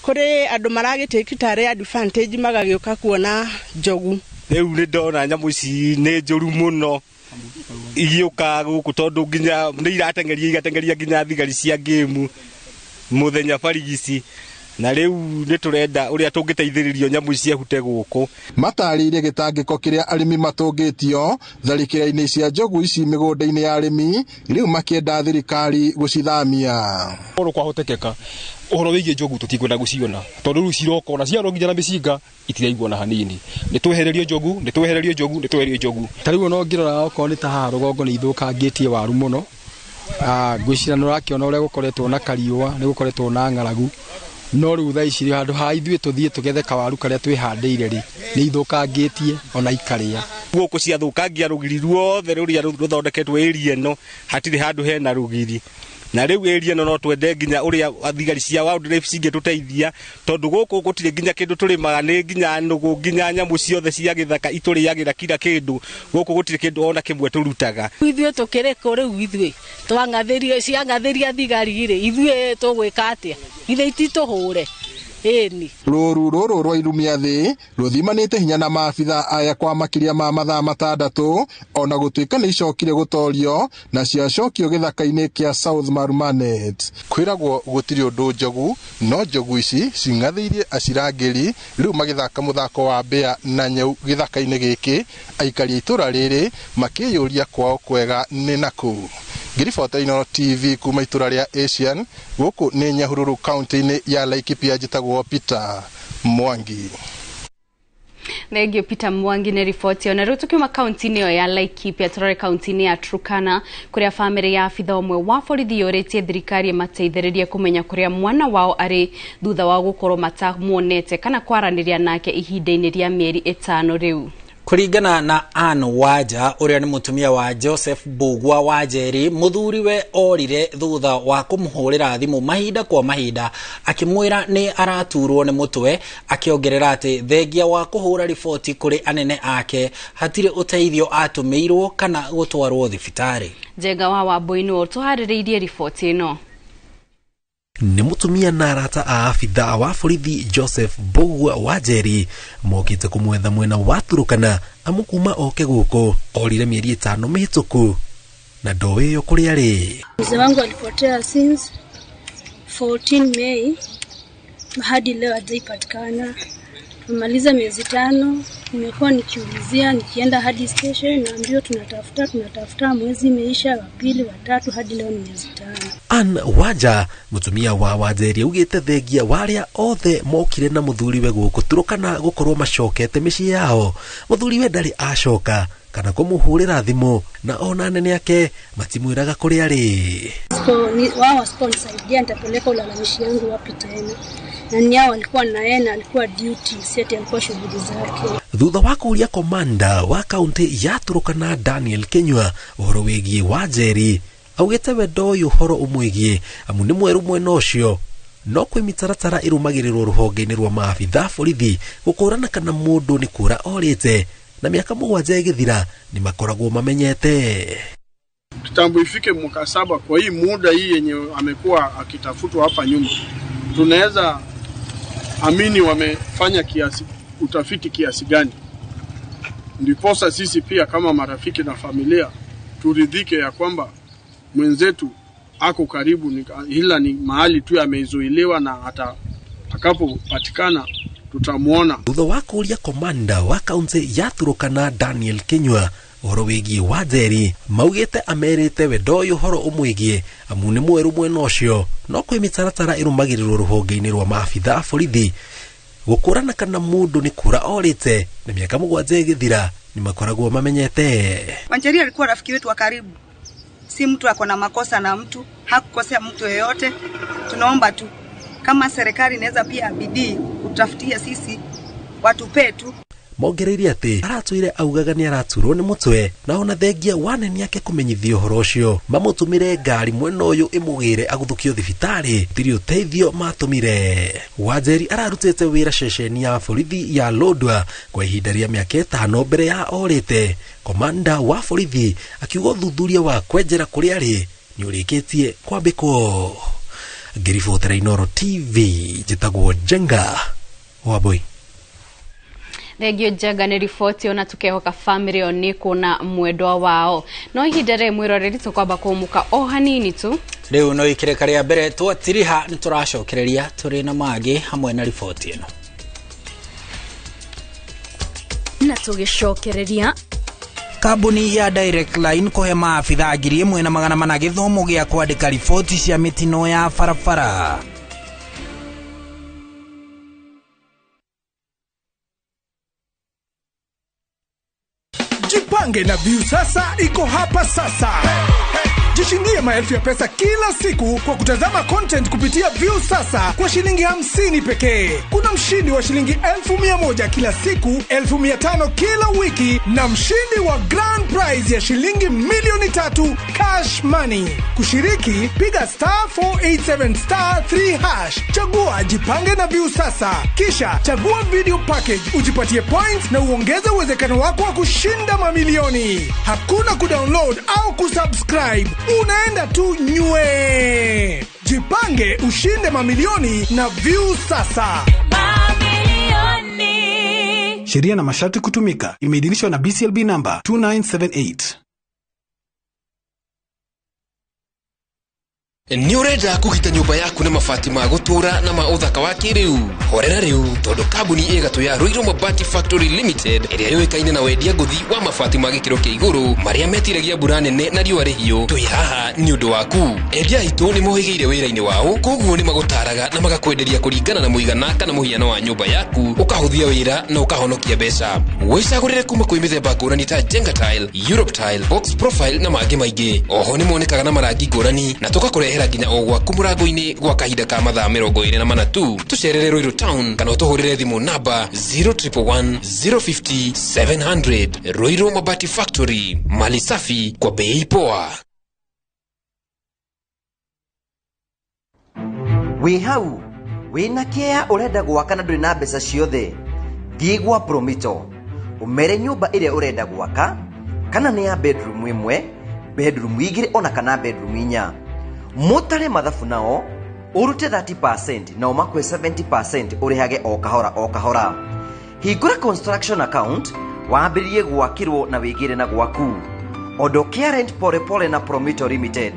Speaker 13: kũrĩ andũ maragĩtĩki tarĩ advantage magagĩũka kuona njogu.
Speaker 2: Rĩu nĩ ndona nyamũ ici nĩ njũru mũno igĩũka gũkũ tondũ nginya nĩ iratengeria igatengeria nginya thigari cia ngĩmu mũthenya barigici, na rĩu nĩ tũrenda ũrĩa tũngĩteithĩrĩrio nyamũ ici ciehute gũkũ.
Speaker 27: Matarĩirie gĩtangĩko kĩrĩa arĩmi matũngĩtio tharĩkĩra-inĩ cia njogu ici mĩgũnda-inĩ ya arĩmi, rĩu makĩenda thirikari gũcithamia.
Speaker 10: Korwo kwahotekeka ũhoro wĩgiĩ njogu tũtikwenda gũciona tondũ rĩu ciroka ona ciarwo nginya na mĩcinga itiraigua na hanini. Nĩ twehererio njogu, nĩ twehererio njogu, nĩ twehererio njogu.
Speaker 9: Ta rĩu ona ũngĩrora okorwo nĩ ta haha rũgongo nĩ ithũkangĩtie waru mũno. Ngwĩciria nĩ ũrakĩona ũrĩa gũkoretwo na kariũa, nĩ gũkoretwo na ng'aragu, no rĩu thaa ici handũ ha ithuĩ tũthiĩ tũgethe kawaru karĩa twĩhandĩire rĩ, nĩ ithũkangĩtie ona ikarĩa.
Speaker 2: Gũkũ ciathũkangia rũgiri ruothe rũrĩa rũthondeketwo area ĩno, hatirĩ handũ hena rũgiri. Na rĩu area ĩno no twende nginya ũrĩa thigari cia wildlife cingĩtũteithia tondũ gũkũ gũtirĩ nginya kĩndũ tũrĩmaga, nĩ nginya nũgũ nginya nyamũ ciothe cia gĩthaka itũrĩagĩra kila kĩndũ. Gũkũ gũtirĩ kĩndũ ona kĩmwe tũrutaga.
Speaker 7: Ithuĩ tũkĩrĩ kũ rĩu ithuĩ twang'athĩrio ciang'athĩria thigari rĩ, ithuĩ tũgwĩka atĩa? Ithe ititũhũre. Ĩni.
Speaker 27: Rũru rũrũ rwa irumia thĩ rũthimanĩte hinya na maabithaa aya kwa makĩria ma mathaa 6 ona gũtuĩka nĩ icokire gũtorio na ciacokio gĩthaka-inĩ kĩa South Marumanet. Kwĩragwo gũtirĩ ũndũ njogu, no njogu ici cing'athĩirie acirangĩri rĩu magĩthaka mũthako wa mbĩa na nyau gĩthaka-inĩ gĩkĩ. Aikari a itũra rĩrĩ makĩyũria kwao kwega nĩ nakũ. Ngĩribota Inooro TV kuma itũra rĩa Asian, gũkũ nĩ Nyahururu kaunti-inĩ ya Laikipia, njĩtagwo Peter Mwangi.
Speaker 11: Thank Peter Mwangi nĩ riboti ĩyo. Na rĩu tũkiuma kaunti-inĩ ĩyo ya Laikipia tũrore kaunti-inĩ ya Turkana kũrĩa bamĩrĩ ya abitha ũmwe wa borithi yũrĩtie thirikari ĩmateithĩrĩrie kũmenya kũrĩa mwana wao arĩ thutha wa gũkorwo matamuonete kana kwaranĩria nake ihinda-inĩ rĩa mĩeri 5 rĩu.
Speaker 8: Kũringana na Ann Waja ũrĩa nĩ mũtumia wa Joseph Mbugua Wanjeri, mũthuriwe orire thutha wa kũmũhũrĩra thimũ mahinda kwa mahinda akĩmwĩra nĩ araturwo nĩ mũtwe, akĩongerera atĩ thengia wa kũhũra riboti kũrĩ anene ake hatirĩ ũteithio atũmĩirwo kana gũtwarwo thibitarĩ.
Speaker 11: Njenga wa Wambui nĩwe ũtũharĩrĩirie riboti ĩno.
Speaker 14: Nĩ mũtumia na arata a abithaa wa borithi Joseph Mbugua Wanjeri mokĩte kũmwetha mwena wa Turukana amu kuma oke gũkũ orire mĩeri 5 mĩhĩtũku na ndoĩ kũrĩa arĩ.
Speaker 15: Mzee wangu alipotea since 14 May hadi leo hajaipatikana. Tumemaliza miezi 5, nimekuwa nikiulizia, nikienda hadi station naambiwa tunatafuta, mwezi imeisha, wa pili, wa tatu, hadi leo ni miezi 5.
Speaker 14: Ann Waja mutumia wa Wanjeri augite thengia waria othe mokire na muthuriwe guku Turukana gukorwo macokete mĩciĩ yao, muthuriwe ndari acoka kana kumuhurira thimu na ona anene ake matimwiraga kuria ari.
Speaker 15: Wao wasiponisaidia nitapeleka ulalamishi yangu wapi tena? Na ni hao walikuwa na yeye na alikuwa duty, si ati alikuwa shughuli zake.
Speaker 14: Thutha wa kuria komanda wa kaunti ya Turukana Daniel Kinyua uhoro wigie Wanjeri augite we ndoĩ ũhoro ũmwĩgiĩ amu nĩ mwerũ mwena ũcio No kwĩ mĩtaratara ĩrũmagĩrĩrwo rũhonge-inĩ rwa maabitha borithi gũkũrana kana mũndũ nĩ kũra orĩte, na mĩaka 7 ĩgĩthira nĩ makoragwo mamenyete.
Speaker 1: Kitambo ifike mwaka 7, kwa hii muda hii yenye amekuwa akitafutwa hapa nyuma, tunaweza amini wamefanya kiasi utafiti kiasi gani, ndiposa sisi pia kama marafiki na familia turidhike ya kwamba mwenzetu ako karibu, ila ni mahali tu amezuiliwa na atakapopatikana tutamuona.
Speaker 14: Thutha wa kũria komanda wa kaunti ya Turukana Daniel Kinyua ũhoro wĩgiĩ Wanjeri, maugĩte amerite we ndoĩ ũhoro ũmwĩgiĩ amu nĩ mwerũ mwena ũcio. No kwĩ mĩtaratara ĩrũmagĩrĩrwo rũhonge-inĩ rwa maabitha a borithi gũkũrana kana mũndũ nĩ kũra orĩte, na mĩaka 7 ĩgĩthira nĩ makoragwo mamenyete.
Speaker 12: Wanjeri alikuwa rafiki wetu wa karibu, si mtu ako na makosa na mtu hakukosea mtu yeyote. Tunaomba tu kama serikali inaweza pia bidii kutafutia sisi watu petu.
Speaker 14: Mongereire atĩ aratwire augaga nĩ araturwo nĩ mũtwe, na ona thengia wanene ake kũmenyithio ũhoro ũcio mamũtũmire ngari mwena ũyũ ĩmũgĩre aguthũkio thibitarĩ tirĩ ũteithio matũmire. Wanjeri ararutĩte wĩra ceceni ya borithi ya Lodwar kwa ihinda rĩa mĩaka 5 mbere ya orĩte. Komanda wa borithi akiuga ũthuthuria wa kwenjera kũrĩa arĩ nĩ ũrĩkĩtie kwambĩkwo. Ngĩribotera Inooro TV, njĩtagwo Njenga Wambui.
Speaker 11: Thengio Njenga nĩ riboti ona tukehoka family ĩyo nĩ kuona mwendwa wao. No ihinda rĩrĩ mwĩroreri tũkwamba kũmũka o hanini tu.
Speaker 8: Rĩu no ikĩreka rĩa mbere twatiriha nĩ tũracokereria tũrĩ na mangĩ hamwe na riboti ĩno.
Speaker 11: Na tũgĩcokereria
Speaker 16: Kambuni ya Direct Line kũhe maabitha 1400 gĩthomo gĩa kwandĩka riboti cia mĩtino ya barabara.
Speaker 17: Jipange na Viusasa iko hapa sasa. Jishindie maelfu ya pesa kila siku kwa kutazama content kupitia Viusasa kwa shilingi 50 pekee. Kuna mshindi wa shilingi 1,100 kila siku, 500 kila wiki na mshindi wa grand prize ya shilingi 3,000,000 cash money. Kushiriki, piga *487*3#. Chagua Jipange na Viusasa. Kisha chagua video package, ujipatie points na uongeze uwezekano wako wa kushinda mamilioni. Hakuna kudownload au kusubscribe. Unaenda tu nywe. Jipange ushinde mamilioni na Viusasa.
Speaker 18: Mamilioni.
Speaker 19: Sheria na masharti kutumika. Imeidhinishwa na BCLB number 2978.
Speaker 20: Nĩ ũrenda kũgita nyũmba yaku na mabati ma gũtũũra na ma ũthaka wa kĩrĩu? Horera rĩu tondũ kambuni ĩgatũ ya Ruiru Mabati Factory Limited ĩrĩa yũĩkaine na wendia ngũthi wa mabati ma gĩkĩro kĩa igũrũ marĩa metiragia mbura nene na riũa rĩhiũ, twĩ haha nĩ ũndũ waku. Endia aitũ nĩ mohĩgĩire wĩra-inĩ wao, koguo nĩ magũtaraga na magakwenderia kũringana na mũigana kana mũhiano wa nyũmba yaku, ũkahũthia wĩra na ũkahonokia mbeca. Wĩcagũrĩre kuma kwĩ mĩthemba ngũrani ta Jenga Tile, Europe Tile, Box Profile na mangĩ maingĩ. Oho nĩ monekaga na marangi ngũrani na tũgakũrehera nginya o gwaku mũrango-inĩ gwa kahinda ka mathaa 24 tu. Tũcerere Ruiru Town kana ũtũhũrĩre thimũ namba 0111 050 700. Ruiru Mabati Factory, mali safi kwa bei poa.
Speaker 28: Wĩ hau wĩna kĩa ũrenda gwaka na ndũrĩ na mbeca ciothe, thiĩ gwa Promito ũmere nyũmba ĩrĩa ũrenda gwaka, kana nĩ ya bedroom 1, bedroom 2 ona kana bedroom 4. Mutare mathabu nao urute 30% nao makwe 70% urihage o kahora o kahora. Hingũra construction account wambĩrĩrie gwakĩrwo na wĩgĩre na gwaku. Ondokea rent pole pole na Promito Limited.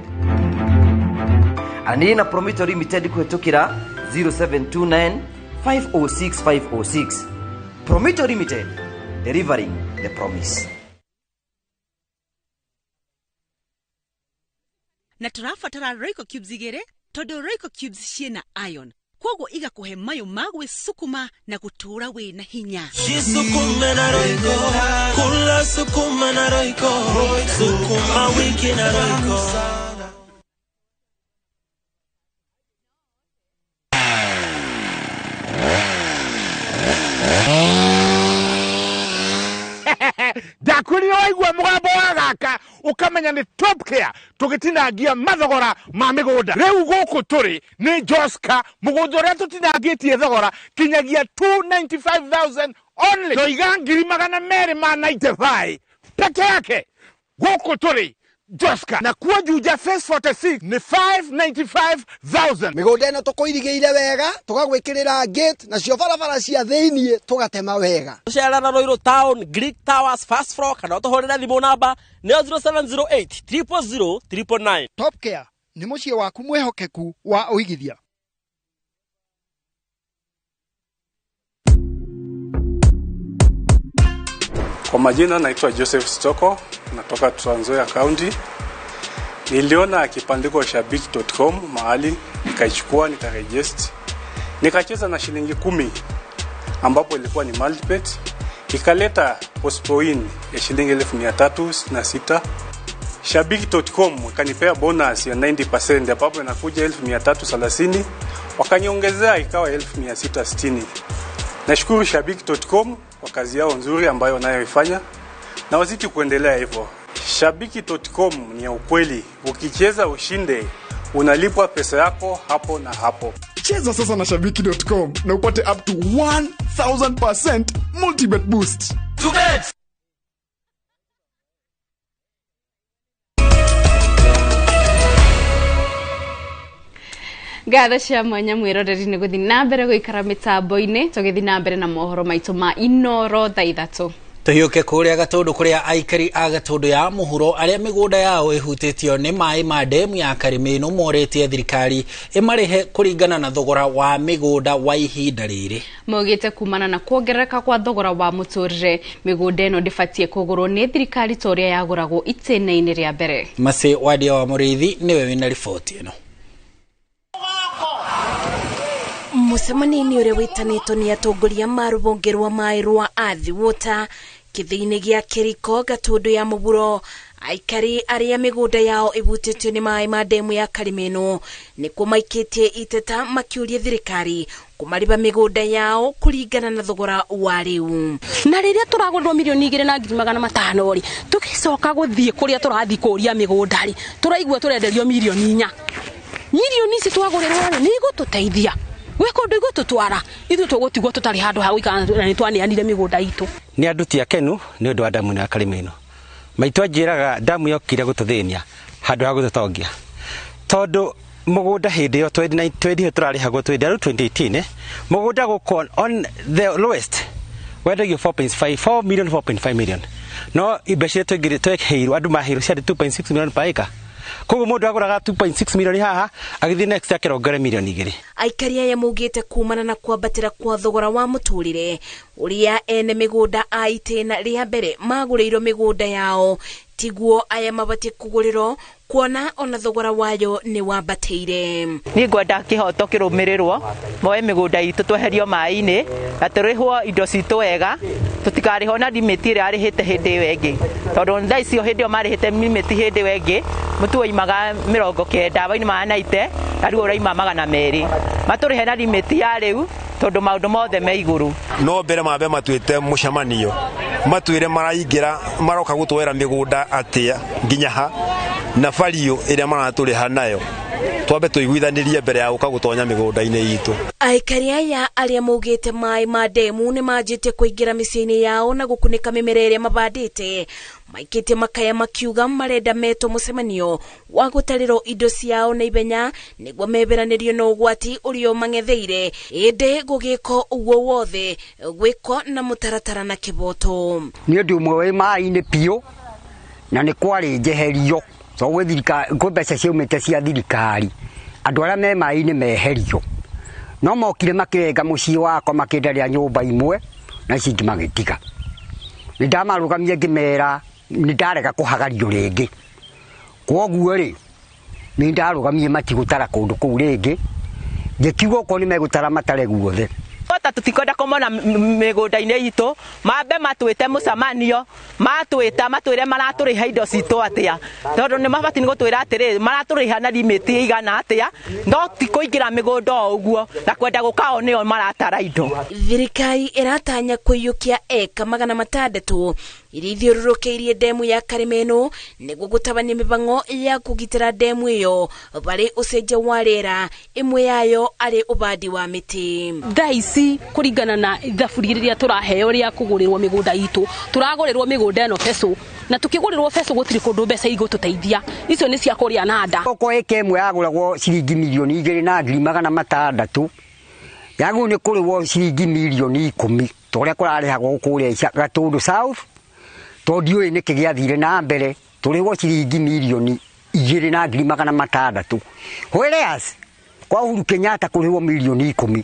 Speaker 28: Anĩrĩria na Promito Limited kũhĩtũkĩra 0729 506 506. Promito Limited, delivering the promise.
Speaker 29: Na tũrabatara Royco Cubes 2 tondũ Royco Cubes ciĩna iron, koguo igakuhe mayo ma gwĩsukuma na gũtũũra wĩna hinya.
Speaker 30: Jisukume na Royco, kula sukuma na Royco, sukuma wiki na Royco.
Speaker 3: Ndakwĩrire waigua mũgambo wa gaka ũkamenya nĩ Top Care tũgĩtinangia mathogora ma mĩgũnda. Rĩu gũkũ tũrĩ nĩ Joska, mũgũnda ũrĩa tũtinangĩtie thogora kinyagia 295,000 only. Ndoiga 295,000 peke yake. Gũkũ tũrĩ Joska, na kuo Juja Phase 46 nĩ 595,000.
Speaker 5: Mĩgũnda ĩno tũkũirigĩire wega, tũgagwĩkĩrĩra gate, nacio barabara cia thĩiniĩ tũgatema wega.
Speaker 6: Tũcerera Ruiru Town, Greek Towers, first floor, kana ũtũhũrĩre thimũ namba nĩyo 0708 000 999.
Speaker 5: Top Care nĩ mũciĩ waku mwĩhokeku wa ũigithia.
Speaker 18: Kwa majina naitwa Joseph Stoko, natoka Trans Nzoia County. Niliona kibandiko shabiki.com mahali, nikaichukua, nikaregister. Nikacheza na shilingi 10 ambapo ilikuwa ni multibet, ikaleta postpoin ya shilingi 1366. Shabiki.com ikanipea bonus ya 90% ambapo inakuja 1330, wakaniongezea ikawa 1660. Nashukuru Shabiki.com kwa kazi yao nzuri ambayo wanayoifanya na wazidi kuendelea hivyo. Shabiki.com ni ya ukweli, ukicheza ushinde, unalipwa pesa yako hapo na hapo.
Speaker 21: Cheza sasa na Shabiki.com na upate up to 1000% multibet boost.
Speaker 11: Ngatho cia mwanya mwiroreri nĩ gũthiĩ na mbere gũikara mĩtambo-inĩ tũgĩthiĩ na mbere na mohoro maitũ ma Inoro thaa 3.
Speaker 8: Tũhiũke kũrĩa Gatũndũ kũrĩa aikari a Gatũndũ ya mũhuro arĩa mĩgũnda yao ĩhutĩtio nĩ maĩ ma ndemu ya Karimĩno morĩtie thirikari ĩmarĩhe kũringana na thogora wa mĩgũnda wa ihinda rĩrĩ.
Speaker 11: Maugĩte kumana na kuongerereka kwa thogora wa mũtũrĩre mĩgũnda ĩno ndĩbatiĩ kũgũrwo nĩ thirikari ta ũrĩa yagũragwo itĩna-inĩ rĩa mbere.
Speaker 8: Macĩ Wadia wa Mũrĩithi nĩwe wĩna riboti ĩno.
Speaker 22: Mũcemanio-inĩ ũrĩa wĩtanĩtwo nĩ atongoria ma rũhonge rwa maĩ rwa Athi Water kĩthĩinĩ gĩa Kĩriko Gatũndũ ya mũhuro, aikari arĩa mĩgũnda yao ĩhutĩtio nĩ maĩ ma ndemu ya Karimĩno nĩkuo maikĩtie iteta makĩũria thirikari kũmarĩha mĩgũnda yao kũringana na thogora wa rĩu.
Speaker 23: Na rĩrĩa tũragũrĩrwo mirioni 2,500 rĩ, tũgĩcoka gũthiĩ kũrĩa tũrathiĩ kũria mĩgũnda rĩ, tũraigua tũrenderio mirioni 4. Mirioni ici twagũrĩrwo rĩ, nĩ igũtũteithia gwĩ kũndũ igũtũtwara, ithuĩ tũgũtigwo tũtarĩ handũ ha gũikara na nĩ twaneanire mĩgũnda itũ.
Speaker 2: Nĩ andũ ti akenu nĩ ũndũ wa damu ya Karimĩno. Maitũ anjĩraga damu yokire gũtũthĩnia handũ ha gũtũtongia, tondũ mũgũnda hĩndĩ ĩyo 20 tũrarĩhagwo 2018, mũgũnda gũkũ on the lowest wendagio 4.5 4 million 4.5 million, no mbeca iria tweheirwo andũ maheirwo ciarĩ 2.6 million per acre. Koguo mũndũ agũraga 2.6 milioni haha agĩthiĩ next akerongere milioni 2.
Speaker 22: Aikari aya maugĩte kumana na kwambatĩra kwa thogora wa mũtũrĩre ũrĩa ene mĩgũnda a itĩna rĩa mbere magũrĩirwo mĩgũnda yao tiguo aya mabatiĩ kũgũrĩrwo kuona ona thogora wayo nĩ wambatĩire.
Speaker 24: Niĩ ngwenda kĩhoto kĩrũmĩrĩrwo, moe mĩgũnda itũ tweherio maĩ-inĩ na tũrĩhwo indo citũ wega, tũtikarĩhwo na limit ĩrĩa arĩhĩte hĩndĩ ĩyo ĩngĩ, tondũ thaa icio hĩndĩ ĩyo marĩhĩte limit hĩndĩ ĩyo ĩngĩ mũtu waimaga 90 wainimaga 90 na rĩu ũraima 200. Matũrĩhe na limit ya rĩu tondũ maũndũ mothe me igũrũ.
Speaker 25: No mbere mambe matuĩte mũcemanio matwĩre maraingĩra maroka gũtwera mĩgũnda atĩa nginya ha na value ĩrĩa maratũrĩha nayo, twambe tũiguithanĩrie mbere ya gũka gũtonya mĩgũnda-inĩ itũ.
Speaker 22: Aikari aya arĩa maugĩte maĩ ma ndemu nĩ manjĩtie kũingĩra mĩciĩ-inĩ yao na gũkunĩka mĩmera ĩrĩa mabandĩte, maikĩtie makaya makiuga marenda metwo mũcemanio wa gũtarĩrwo indo ciao na ihenya nĩguo meberanĩrio na ũgwati ũrĩa ũmang'etheire, ĩndĩ gũgĩkwo ũguo wothe gwĩkwo na mũtaratara na kĩboto.
Speaker 26: Nĩ ũndũ ũmwe wĩ maĩ-inĩ biũ na nĩ kwarĩ njeherio so gwĩ thirikari kwĩ mbeca ciaumĩte cia thirikari andũ arĩa me maĩ-inĩ meherio, no mokire makĩrenga mũciĩ wakwa makĩndarĩra nyũmba imwe na ici ingĩ magĩtiga. Nĩ ndamarũgamia ngĩmera nĩ ndarega kũhagario rĩngĩ, kwoguo rĩ nĩ ndarũgamie matigũtara kũndũ kũu rĩngĩ, ngĩkiuga okorwo nĩ megũtara matare guothe.
Speaker 24: Ota tutikwenda kũmona mĩgũnda-inĩ itũ, mambe matwĩte mũcemanio, matwĩta matwĩre maratũrĩha indo citũ atĩa, tondũ nĩ mabatiĩ nĩ gũtwĩra atĩrĩ maratũrĩha na limit ĩigana atĩa, no ti kũingĩra mĩgũnda o ũguo na kwenda gũka o nĩo maratara indo.
Speaker 22: Thirikari ĩratanya kũiyũkia eka 600 iria ithiũrũrũkĩirie ndemu ya Karĩma ĩno nĩguo gũtabania mĩhang'o ya kũgitĩra ndemu ĩyo barĩ ũcenjia wa rĩera, ĩmwe yayo arĩ ũbandi wa mĩtĩ.
Speaker 23: Thaa ici kũringana na ithaburi rĩrĩa tũraheo rĩa kũgũrĩrwo mĩgũnda itũ, tũragũrĩrwo mĩgũnda ĩno beco, na tukĩgũrĩrwo beco gũtirĩ kũndũ mbeca igũtũteithia, icio nĩ cia kũrĩa na nda.
Speaker 26: Okorwo ĩka ĩmwe yagũragwo ciringi 2,600,000, yagĩrĩirwo nĩ kũrĩhwo ciringi 10,000,000 ta ũrĩa kũrarĩhagwo kũrĩa Gatũndũ South, tondũ ndiũĩ nĩkĩ gĩathire na mbere tũrĩhwo ciringi 2,600,000, whereas kwa Uhuru Kenyatta kũrĩhwo 10,000,000.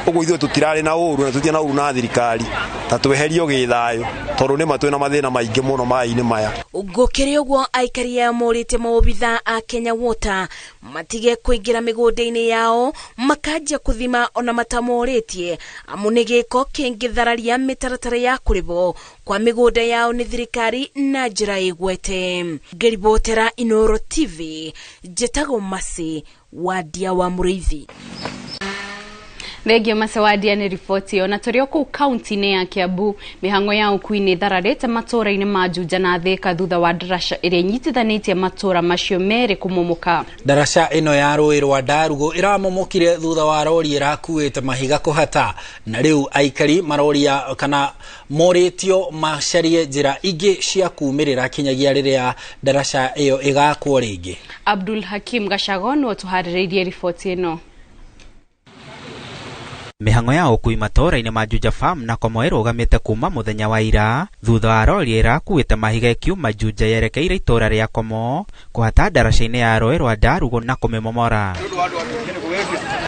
Speaker 25: Ũguo ithuĩ tũtirarĩ na ũru na tũtirĩ na ũru na thirikari, ta tweherio gĩthayũ tondũ nĩma twĩna mathĩna maingĩ mũno maĩ-inĩ maya.
Speaker 22: Gũkĩrĩ ũguo, aikari aya morĩtie maobitha a Kenya Water matige kũingĩra mĩgũnda-inĩ yao makanjia kũthima ona matamorĩtie, amu nĩ gĩko kĩngĩthararia mĩtaratara ya kũrĩhwo kwa mĩgũnda yao nĩ thirikari na njĩra ĩgwete. Ngĩribotera Inooro TV, njĩtagwo Mercy Wandia wa Mũrĩithi.
Speaker 11: Thengio Macewadia nĩ riboti ĩyo. Na tũrĩ o kũu kaunti-inĩ ya Kiambu, mĩhang'o ya ũkui nĩ ĩthararĩte matũũra-inĩ ma Juja na Thika thutha wa ndaraca ĩrĩa ĩnyitithanĩtie matũũra macio merĩ kũmomoka.
Speaker 8: Ndaraca ĩno ya rũĩ rwa Ndarugu ĩramomokire thutha wa rori ĩrakuĩte mahiga kũhata, na rĩu aikari maroria kana morĩtio macarie njĩra ingĩ cia kumĩrĩra kinyagia rĩrĩa ndaraca ĩyo ĩgakwo rĩngĩ.
Speaker 11: Abdul Hakim Gacago nĩwe ũtũharĩrĩirie riboti ĩno.
Speaker 1: Mĩhang'o ya ũkui matũũra-inĩ ma Juja Farm na Komo ĩrũgamĩte kuma mũthenya wa ira thutha wa rori ĩrakuĩte mahiga ĩkiuma Juja yerekeire itũũra rĩa Komo kũhata ndaraca-inĩ ya rũĩ rwa Ndarugu na kũmĩmomora.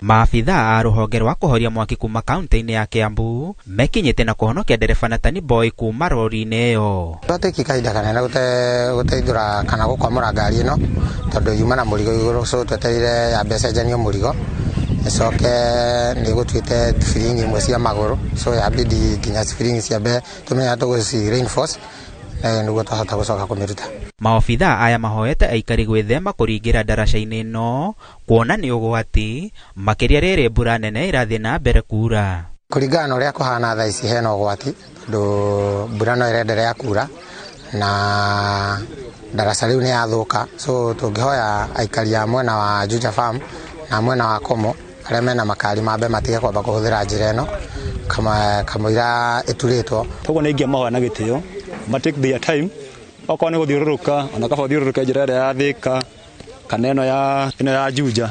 Speaker 1: Maabitha a rũhonge rwa kũhoria mwaki kuma kaunti-inĩ ya Kiambu mekinyĩte na kũhonokia ndereba Natani Boy kuma rori-inĩ ĩyo.
Speaker 4: Twatĩki kahinda kanene gũteithũra kana gũkwamũra ngari ĩno tondũ yuma na mũrigo igũrũ, so twetereire yambe ĩcenjanio mũrigo ĩcoke nĩ ĩgũtuĩte biringi imwe cia magũrũ, so yabidi nginya biringi ciambe tũmenya tũgũci reinforce nĩguo twahota gũcoka kũmĩruta.
Speaker 1: Maobitha aya mahoete aikari gwĩthema kũringĩra ndaraca-inĩ ĩno kuona nĩ ũgwati makĩria rĩrĩ mbura nene ĩrathiĩ na mbere kura.
Speaker 4: Kũringana na ũrĩa kũhana thaa ici hena ũgwati tondũ mbura no ĩrenderea kura na ndaraca rĩu nĩ yathũka, so tũngĩhoya aikari a mwena wa Juja Farm na mwena wa Komo arĩa mena makari mambe matige kwamba kũhũthĩra njĩra ĩno kamũira ĩturĩtwo.
Speaker 7: Koguo nĩ ingĩamahoya na gĩtĩo ma take their time, okorwo nĩ gũthiũrũrũka ona kaba ũthiũrũrũke njĩra ĩrĩa ya Thika kana ĩno ya Juja,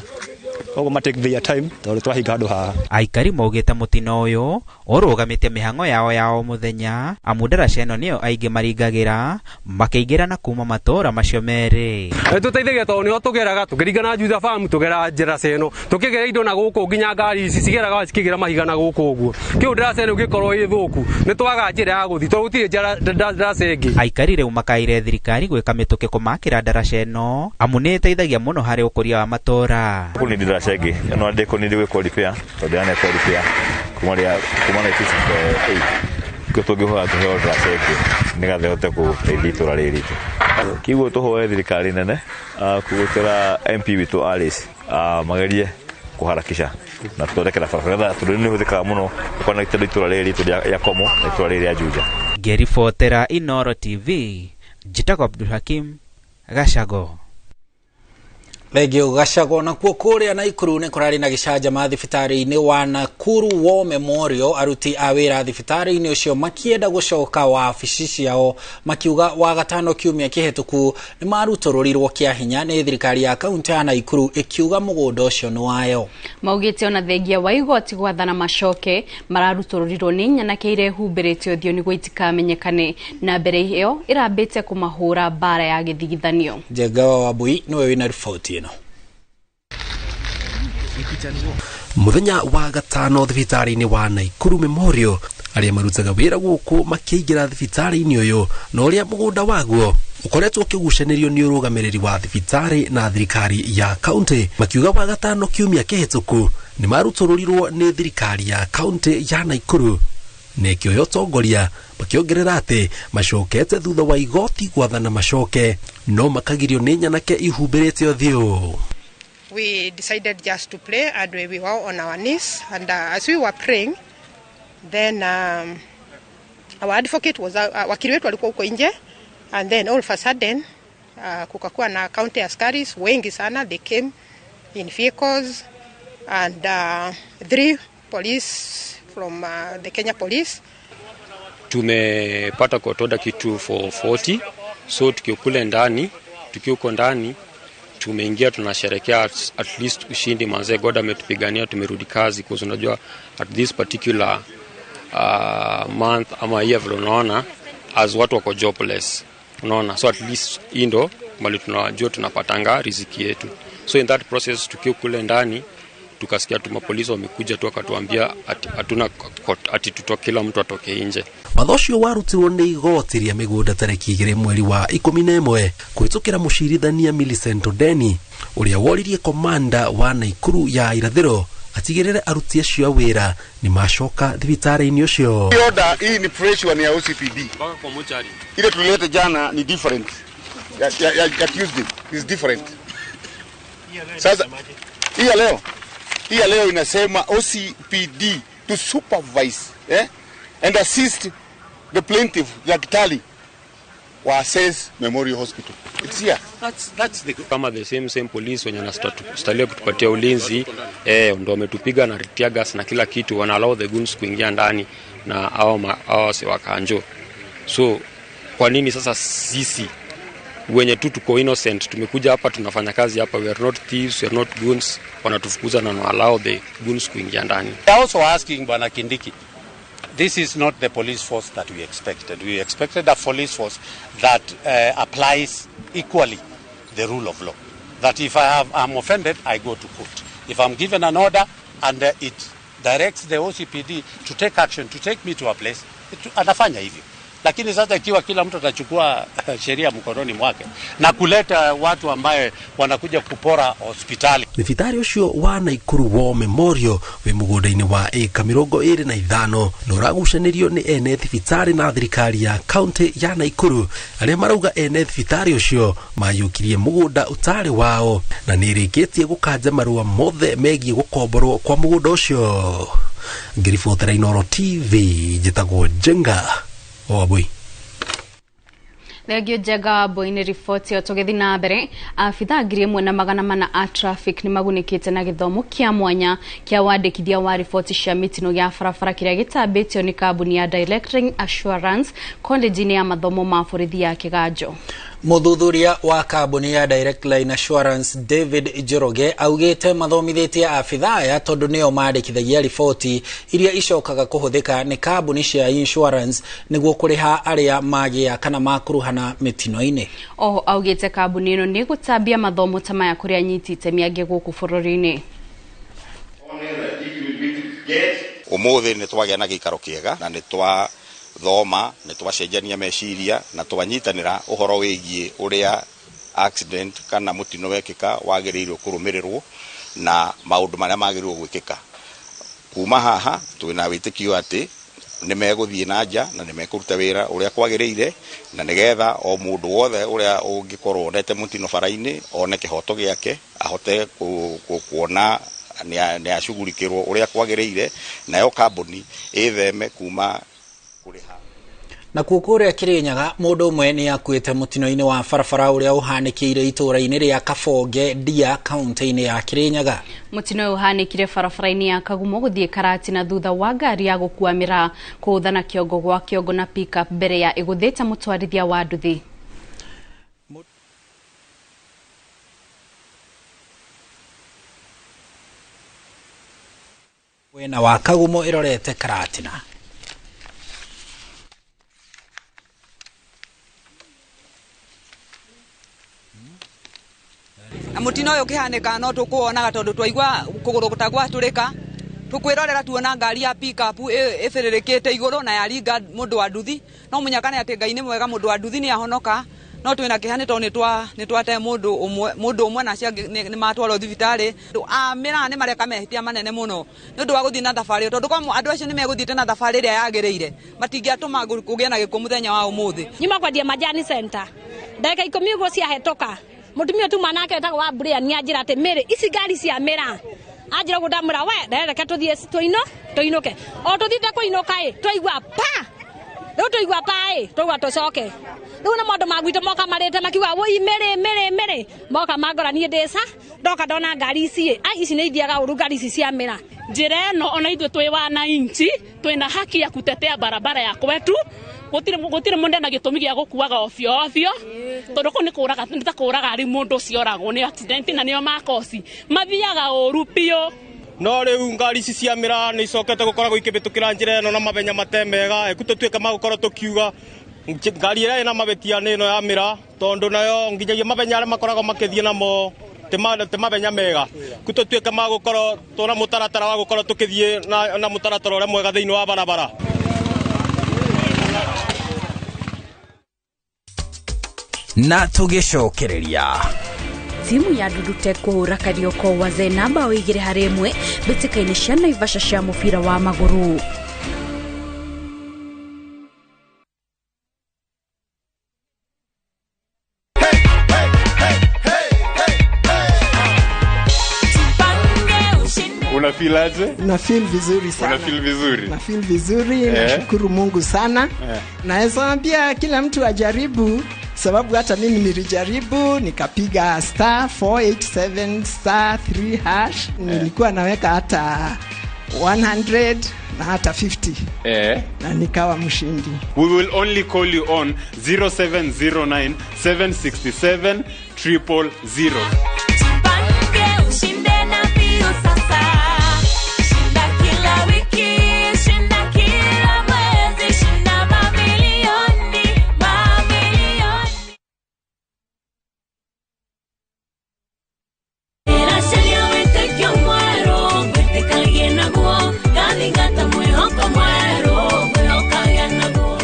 Speaker 7: koguo ma take their time tondũ twahinga handũ haha.
Speaker 1: Aikari maugĩte mũtino ũyũ ũrũgamĩtie mĩhang'o yao ya o mũthenya amu ndaraca ĩno nĩyo aingĩ maringagĩra makĩingĩra na kuma matũũra macio merĩ.
Speaker 9: Tũteithagia tondũ nĩho tũgeraga tũkĩringana Juja Farm tũgeraga njĩra ĩno tũkĩgera indo na gũkũ nginya ngari ici cigeraga cikĩgera mahiga na gũkũ ũguo kĩu ndaraca ĩno ĩngĩkorwo ĩ thũku nĩ twaga njĩra ya gũthiĩ tondũ gũtirĩ ndaraca ĩngĩ.
Speaker 1: Aikari rĩu makaire thirikari gwĩka mĩtũkĩ kũmakĩra ndaraca ĩno amu nĩ ĩteithagia mũno harĩ ũkũria wa matũũra.
Speaker 10: Kũu nĩ ndaraca ĩngĩ ĩno ndĩkũ nĩ ndĩgwĩkwo repair tondũ yanekwo repair kuma 1968 kĩo tũngĩhoya tũheo ndaraca ĩngĩ nĩgetha ĩhote gũteithia itũũra rĩrĩ ritũ. Kĩguo tũhoe thirikari nene kũgũtĩra MP witũ Alice magerie kũharakisha na tũthondekera barabara tondũ nĩ ĩhũthĩkaga mũno gũconnect itũũra rĩrĩ ritũ rĩa Komo na itũũra rĩrĩ rĩa Juja.
Speaker 1: Ngĩribotera Inooro TV, njĩtagwo Abdul Hakim Gacago.
Speaker 8: Thengio Gacago. Nakuo kũrĩa Naikuru nĩ kũrarĩ na gĩcanjama thibitarĩ-inĩ wa Nakuru War Memorial, aruti a wĩra thibitarĩ-inĩ ũcio makĩenda gũcoka wabici ciao makiuga wagatano kiumia kĩhetũku nĩ marutũrũrirwo kĩa hinya nĩ thirikari ya kaunti ya Naikuru ĩkiuga mũgũnda ũcio nĩ wayo.
Speaker 11: Maugĩte ona thengia wa igoti gwathana macoke mararutũrũrirwo nĩ nyanake iria ihumbĩrĩte ũthiũ nĩguo itikamenyekane, na mbere ĩyo ĩrambĩte kũmahũra mbara ya gĩthigithanio.
Speaker 8: Njenga wa Wambui nĩwe wĩna riboti ĩno.
Speaker 20: Mũthenya wa gatano thibitarĩ-inĩ wa Nakuru Memorial arĩa marutaga wĩra gũkũ makĩingĩra thibitarĩ-inĩ ũyũ na ũrĩa mũgũnda waguo ũkoretwo ũkĩgucanĩrio nĩ ũrũgamĩrĩri wa thibitarĩ na thirikari ya kaunti makiuga wa gatano kiumia kĩhetũku nĩ marutũrũrirwo nĩ thirikari ya kaunti ya Nakuru na ĩkĩoya ũtongoria makĩongerera atĩ macokete thutha wa igoti gwathana macoke no makagirio nĩ nyanake ihumbĩrĩte ũthiũ.
Speaker 12: We decided just to pray, and we were on our knees, and as we were praying, then Our advocate was wakili wetu alikuwa huko nje, and then all of a sudden kukakuwa na county askaris wengi sana. They came in vehicles and 3 police from the Kenya Police.
Speaker 13: Tumepata kutoda kitu 440, so tukiwa ndani, tukiwa ndani tumeingia tunasherehekea at least ushindi manze, God ametupigania, tumerudi kazi kwa unajua at this particular month ama year vile unaona as watu wako jobless, unaona, so at least hii ndo mali tunajua tunapatanga riziki yetu. So in that process tukiwa kule ndani tukasikia tu mapolisi wamekuja tu akatuambia hatuna ati tutoke, kila mtu atoke nje.
Speaker 14: Watho ũcio warutirwo nĩ igoti rĩa mĩgũnda tarĩki 2 mweri wa 11 kũhĩtũkĩra mũcirithania Millicent Odeni ũrĩa woririe komanda wa Naikuru ya irathĩro atigĩrĩre aruti acio a wĩra nĩ macoka thibitarĩ-inĩ ũcio.
Speaker 15: Order hii ni pressure ya OCPD.
Speaker 13: Mpaka kwa mochari.
Speaker 15: Ile tulileta jana ni different. Ya Tuesday is different. Sasa hii ya leo inasema OCPD to supervise and assist the plaintiff Daktari wa assess Memorial Hospital. It's here.
Speaker 13: That's the kama the same police wenye wanastalia kutupatia ulinzi ndio wametupiga na tear gas na kila kitu, wana allow the guns kuingia ndani na hao si wakanjo. So kwa nini sasa sisi wenye tu tuko innocent tumekuja hapa tunafanya kazi hapa, we are not thieves, we are not goons, wanatufukuza na wana allow the goons kuingia ndani.
Speaker 16: They are also asking Bwana Kindiki, this is not the police force that we expected. We expected a police force that applies equally the rule of law. That if I'm offended, I go to court. If I'm given an order and it directs the OCPD to take action, to take me to a place, anafanya hivyo. Lakini sasa ikiwa kila mtu atachukua sheria mkononi mwake na kuleta watu ambaye wanakuja kupora hospitali.
Speaker 14: Thibitarĩ ũcio wa Naikuru War Memorial wĩ mũgũnda-inĩ wa ĩka 25 na ũragucanĩrio nĩ ene thibitarĩ na thirikari ya kaunti ya Naikuru arĩa marauga ene thibitarĩ ũcio mayũkirie mũgũnda ũtarĩ wao na nĩ ĩrĩkĩtie gũkanja marũa mothe megiĩ gũkomborwo kwa mũgũnda ũcio. Ngĩribotera Inooro TV njĩtagwo Njenga Wambui.
Speaker 11: Thengio Njenga Wambui nĩ riboti ĩyo. Tũgĩthiĩ na mbere, abithaa 1400 a traffic nĩ magunĩkĩte na gĩthomo kĩa mwanya kĩa wandĩkithia wa riboti cia mĩtino ya barabara kĩrĩa gĩtambĩtio nĩ kambuni ya Direct Line Assurance college-inĩ ya mathomo ma borithi ya Kĩganjo.
Speaker 8: Muthuthuria wa kambuni ya Direct Line Assurance David Njoroge augite mathomithĩtie abithaa aya tondũ nĩo mandĩkithagia riboti iria icokaga kũhũthĩka nĩ kambuni cia insurance nĩguo kũrĩha arĩa magĩa kana makuruhana mĩtino-inĩ.
Speaker 11: Oho augite kambuni ĩno nĩ gũtambia mathomo ta maya kũrĩ anyiti itemi angĩ gũkũ bũrũri-inĩ.
Speaker 17: Ũmũthĩ nĩ twagĩa na gĩikaro kĩega na nĩ twa thoma, nĩ twacenjania meciria na twanyitanĩra ũhoro wĩgiĩ ũrĩa accident kana mũtino wekĩka wagĩrĩirwo kũrũmĩrĩrwo na maũndũ marĩa magĩrĩirwo gwĩkĩka. Kuma haha twĩna wĩtĩkio atĩ nĩ megũthiĩ na nja na nĩ mekũruta wĩra ũrĩa kwagĩrĩire na nĩgetha o mũndũ wothe ũrĩa ũngĩkorwo onete mũtino bara-inĩ one kĩhoto gĩake, ahote kuona nĩ acugurikĩrwo ũrĩa kwagĩrĩire, nayo kambuni ĩtheme kuma.
Speaker 8: Na kuo kũrĩa Kĩrĩnyaga mũndũ ũmwe nĩ akuĩte mũtino-inĩ wa barabara ũrĩa ũhanĩkĩire itũũra-inĩ rĩa Kabonge Ndia kaunti-inĩ ya Kĩrĩnyaga.
Speaker 11: Mũtino ũyũ ũhanĩkire barabara-inĩ ya Kagumo gũthiĩ Karatina thutha wa ngari ya gũkua mĩraa kũũthana kĩongo gwa kĩongo na pickup mbere ya ĩgũthĩte mũtwarithia wa nduthi.
Speaker 8: Mwena wa Kagumo ĩrorete Karatina.
Speaker 18: Na mutino uyu kihanĩka no tukuonaga tondu twaigua kuguru gũtagwatũrĩka tukwirorera tuona ngari ya pickup ĩbĩrĩrĩkĩte igũrũ na yaringa mũndũ wa nduthi no mũnyakane atĩ Ngai nĩ mwega mũndũ wa nduthi nĩ ahonoka no twĩna kĩeha nĩ tondũ nĩ twate mũndũ ũmwe na acio angĩ nĩ matwarwo thibitarĩ. A mĩraa nĩ mareka mehĩtia manene mũno nĩ ũndũ wa gũthiĩ na thabarĩ tondũ kwa andũ acio nĩ megũthiĩte na thabarĩ ĩrĩa yagĩrĩire matingĩatũma kũgĩe na gĩkuũ mũthenya wa ũmũthĩ.
Speaker 23: Nyuma kwendia majani center ndagĩka 10 ũguo ciahĩtũka mutumia tu manake etagwo wa Mbura ni anjira ati Mary ici ngari cia mĩraa anjira ũguo ndamwĩra we ndereke tũthiĩ tũinũke o tũthiĩte kũinũka ĩ twaigua pa
Speaker 2: Rĩu tũigua paĩ tũigua tũcoke. Rĩu na mũndũ magwitũ moka marĩte makiuga woi mĩrĩ mĩrĩ mĩrĩ moka mangora niĩ ndĩca ndoka ndona ngari ici ai ici nĩ ithiaga ũru ngari ici cia mĩra.
Speaker 3: Njĩra ĩno ona ithuĩ twĩ wananchi twĩna haki ya kutetea barabara ya kwetu. Gutire mundu na gitumi gia gukuaga ovyo ovyo tondu kuu ni kuraga ni ta kuraga ari mundu ucio oragwo ni accident na nio makosi mathiaga uru piu.
Speaker 5: No riu ngari ici cia mĩraa nĩ icokete gũkoragwo ikĩhĩtũkĩra njĩra ĩno na mabenya mate mega eku tũtuĩke magũkorwo tũkiuga ngari ĩrĩa ĩna mabĩtia nĩ ĩno ya mĩraa tondũ nayo nginyagia mabenya arĩa makoragwo makĩthiĩ namo ti mabenya mega ku tũtuĩke magũkorwo tũna mũtaratara wa gũkorwo tũkĩthiĩ na mũtaratara ũrĩa mwega thĩinĩ wa barabara.
Speaker 6: Na tũgĩcokereria
Speaker 11: timu ya Ndudute kũhũra Karioko wa Zena bao 2-1 mbĩtĩka-inĩ cia Naivasha cia mũbira wa magũrũ.
Speaker 19: Una feel aje?
Speaker 21: Na feel vizuri sana.
Speaker 19: Una feel vizuri?
Speaker 21: Na feel vizuri, nashukuru Mungu sana. Naweza ambia kila mtu ajaribu, sababu hata mimi nilijaribu, nikapiga *487 *3# nilikuwa naweka hata 100 na hata 50. Na nikawa mshindi.
Speaker 19: We will only call you on 0709 767 000.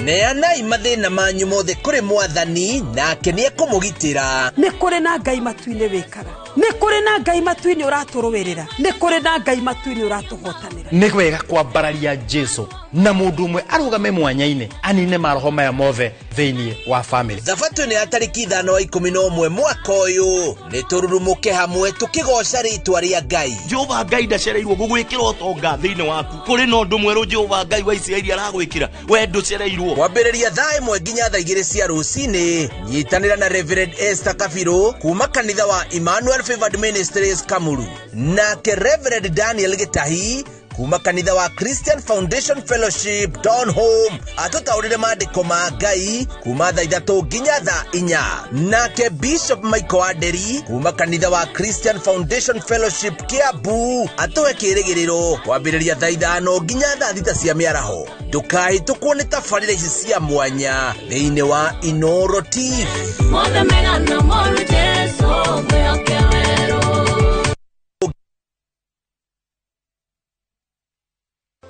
Speaker 27: Neanai mathĩna manyu mothe kũrĩ mwathani nake nĩekũmũgitĩra.
Speaker 28: Nĩ kũrĩ na Ngai matu-inĩ wĩkaga, nĩ kũrĩ na Ngai matu-inĩ ũratũrũĩrĩra, nĩ kũrĩ na Ngai matu-inĩ ũratũhotanĩra.
Speaker 29: Nĩ wega kwambararia Jesu na mũndũ ũmwe arũgame mwanya-inĩ anine maroho maya mothe thĩinĩ wa family.
Speaker 27: Thabatũ nĩ ya tarĩki 5 wa 11 mwaka ũyũ nĩ tũrurumũke hamwe tũkĩgoca rĩtwa rĩa Ngai.
Speaker 30: Jehova Ngai ndacereirwo gũgwĩkĩra ũtonga thĩinĩ waku. Kũrĩ na ũndũ mwerũ Jehova Ngai wa Isiraeli aragwĩkĩra, we ndũcereirwo.
Speaker 27: Kwambĩrĩria thaa 1 nginya thaa 2 cia rũcinĩ, nyitanĩra na Reverend Esther Kabiru kuma kanitha wa Emmanuel Favored Ministries Kamuru, nake Reverend Daniel Gitahi kuma kanitha wa Christian Foundation Fellowship Down Home atũtaũrĩre maandĩko ma Ngai kuma thaa 3 nginya thaa 4, nake Bishop Michael Aderi kuma kanitha wa Christian Foundation Fellowship Kiambu atũhe kĩrĩgĩrĩro kwambĩrĩria thaa 5 nginya thaa 6 cia mĩaraho. Ndũkahĩtũkwo nĩ tabarĩra ici cia mwanya thĩinĩ wa Inoro TV.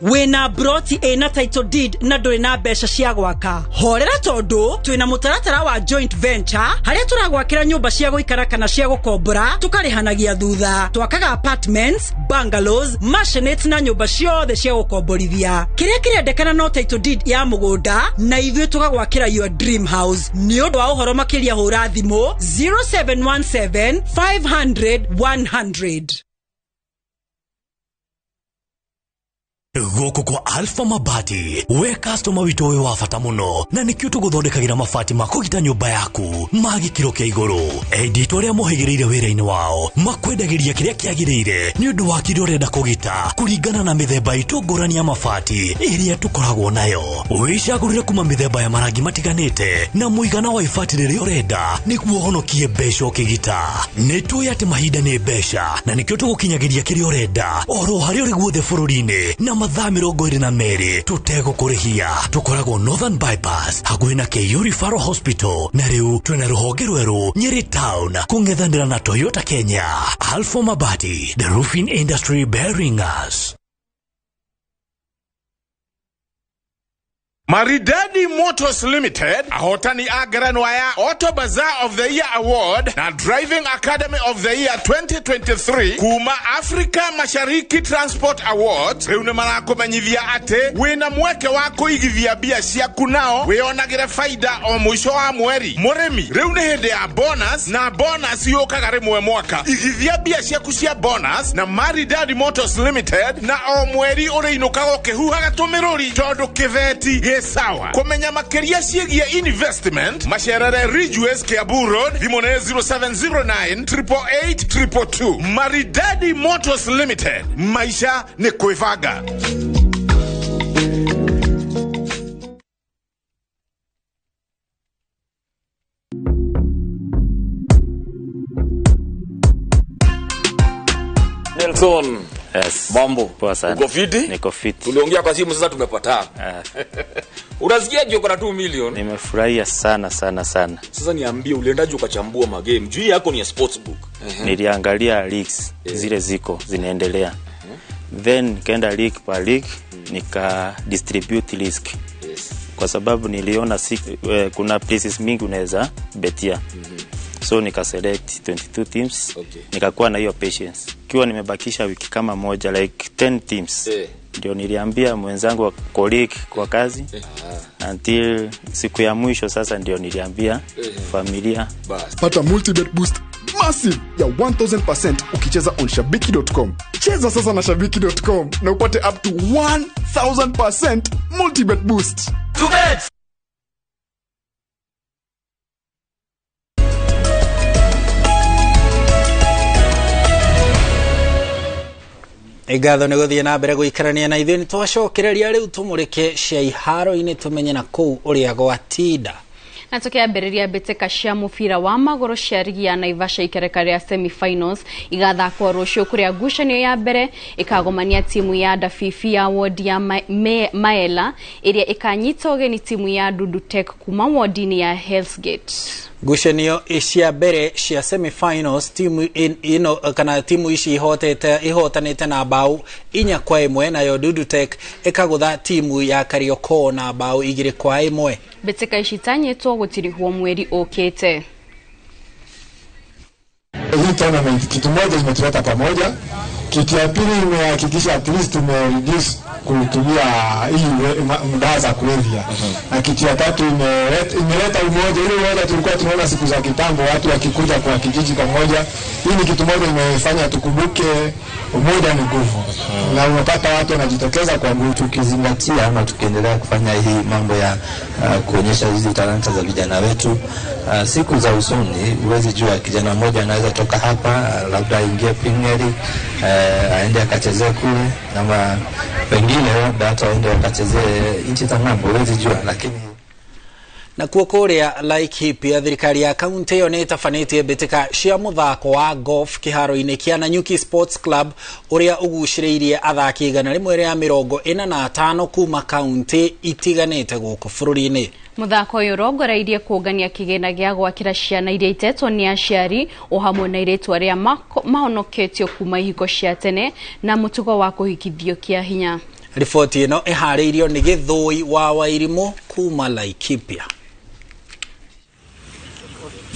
Speaker 31: Wĩna broti ĩna title deed na ndũrĩ na mbeca cia gwaka, horera tondũ twĩna mũtaratara wa joint venture harĩa tũragwakĩra nyũmba cia gũikara kana cia gũkombora tũkarĩhanagia thutha. Twakaga apartments, bungalows, mansionettes na nyũmba ciothe cia gũkomborithia. Kĩrĩa kĩrendekana no title deed ya mũgũnda na ithuĩ tũgagwakĩra your dream house. Nĩ ũndũ wa ũhoro makĩria hũra thimũ 0717 500 100.
Speaker 32: Gũkũ kwa Alpha Mabati, we customer witũ wĩ wa bata mũno na nĩkĩo tũgũthondekagĩra mabati ma kũgita nyũmba yaku ma gĩkĩro kĩa igũrũ. Endia arĩa mohĩgĩrĩire wĩra-inĩ wao makwendagĩria kĩrĩa kĩagĩrĩire nĩ ũndũ wa kĩrĩa ũrenda kũgita kũringana na mĩthemba itũ ngũrani ya mabati ĩrĩa tũkoragwo nayo. Wĩcagũrĩre kuma mĩthemba ya marangi matiganĩte na mũigana wa ibati rĩrĩa ũrenda nĩguo ũhonokie mbeca ũkĩgita. Nĩ tũĩ atĩ mahinda nĩ mbeca na nĩkĩo tũgũkinyagĩria kĩrĩa ũrenda oro harĩa ũrĩ guothe bũrũri-inĩ na mathaa 22 tũtegũkũrĩhia. Tũkoragwo Northern Bypass hakuhĩ na KU Referral Hospital na rĩu twĩna rũhonge rwerũ Nyeri Town kũng'ethanĩra na Toyota Kenya. Alpha Mabati, the roofing industry bearing us.
Speaker 33: Maridadi Motors Limited, ahotani a ngerenwa ya Auto Bazaar of the Year Award na Driving Academy of the Year 2023 kuma Africa Mashariki Transport Awards riu ni marakumenyithia ati wina mweke wa kuigithia mbia ciaku nao wionagire faida o mwisho wa mweri. Murimi, riu ni hindi ya bonus na bonus yukaga rimwe mwaka. Igithia mbia ciaku cia bonus na Maridadi Motors Limited na o mweri uriinukaga ukihuhaga tumiruri tondu kiveti nĩ sawa. Kũmenya makĩria ciĩgiĩ investment, macerere Ridgeways, Kiambu Road. Thimũ nĩ 0709 888 222. Maridadi Motors Limited, maisha nĩ kwĩbanga.
Speaker 1: Nelson.
Speaker 4: Yes.
Speaker 1: Mambo.
Speaker 4: Poa sana.
Speaker 1: Uko fiti?
Speaker 4: Niko fiti.
Speaker 1: Tuliongea kwa simu, sasa tumepatana. Unasikia uko na 2 million?
Speaker 4: Nimefurahia sana sana sana.
Speaker 1: Sasa niambie, uliendaje ukachambua magame? Juu hii yako ni ya sportsbook.
Speaker 4: Niliangalia leagues zile ziko zinaendelea. Then nikaenda league per league, nika distribute risk. Kwa sababu niliona kuna places mingi unaweza betia. So nika select 22 teams. Nikakuwa na hiyo patience. Kiwa nimebakisha wiki kama moja, like 10 teams. Ndio niliambia mwenzangu wa colleague kwa kazi. Until siku ya mwisho sasa ndio niliambia familia.
Speaker 7: Pata multibet boost massive ya 1000% ukicheza on shabiki.com. Cheza sasa na shabiki.com na upate up to 1000% multibet boost.
Speaker 8: Ngatho nĩ gũthiĩ na mbere gũikarania na ithuĩ. Nĩ twacokereria rĩu tũmũrĩke cia iharo-inĩ, tũmenye na kũu ũrĩa gwatinda.
Speaker 11: Na tukiambĩrĩria, mbĩtĩka cia mũbira wa magũrũ cia rigi ya Naivasha ikereka rĩa semi-finals igathakwo rũciũ, kũrĩa ngucanio ya mbere ĩkagomania timu ya Dafifi ya wodi ya Maela ĩrĩa ĩkanyita ũgeni timu ya Dudu Tech kuma wodi-inĩ ya Hell's Gate.
Speaker 8: Ngucanio cia mbere cia semifinals, timu ino kana timu ici ihotete ihotanĩte na mbaũ 4-1, nayo Dudu Tech ĩkagũtha timu ya Kariokor na mbaũ 2-1.
Speaker 11: Mbĩtĩka ici itanyĩtwo gũtirihwo mweri ũkĩte.
Speaker 9: Hii tournament kitu moja imetuleta pamoja, kitu ya pili imehakikisha at least tumereduce kutumia hii mdawa za kulevya, na kitu ya tatu imeleta umoja. Ile umoja tulikuwa tunaona siku za kitambo, watu wakikuja kwa kijiji pamoja. Hii ni kitu moja imefanya tukumbuke umoja ni nguvu, na unapata watu wanajitokeza kwa nguvu.
Speaker 10: Tukizingatia ama tukiendelea kufanya hii mambo ya kuonyesha hizi talanta za vijana wetu, siku za usoni huwezi jua, kijana mmoja anaweza toka hapa, labda aingie Premier League, aende akachezee kule, ama pengine labda hata aende akachezee nchi za ng'ambo, huwezi jua, lakini
Speaker 8: Nakuo kũrĩa Laikipia, thirikari ya kaunti ĩyo nĩ ĩtabanĩtie mbĩtĩka cia mũthako wa golf kĩharo-inĩ kĩa Nanyuki Sports Club, ũrĩa ũgucĩrĩirie athaki 145 kuma kaunti itiganĩte gũkũ bũrũri-inĩ.
Speaker 11: Mũthako ũyũ ũrongoreirie kũngania kĩgĩna gĩa gwakĩra ciana iria itetwo nĩ aciari o hamwe na airĩtu arĩa mahonoketio kuma ihiko cia tene na mũtugo wa kũhikithio kĩa hinya.
Speaker 8: Riboti ĩno ĩharĩirio nĩ Gĩthũi wa Wairimũ kuma Laikipia.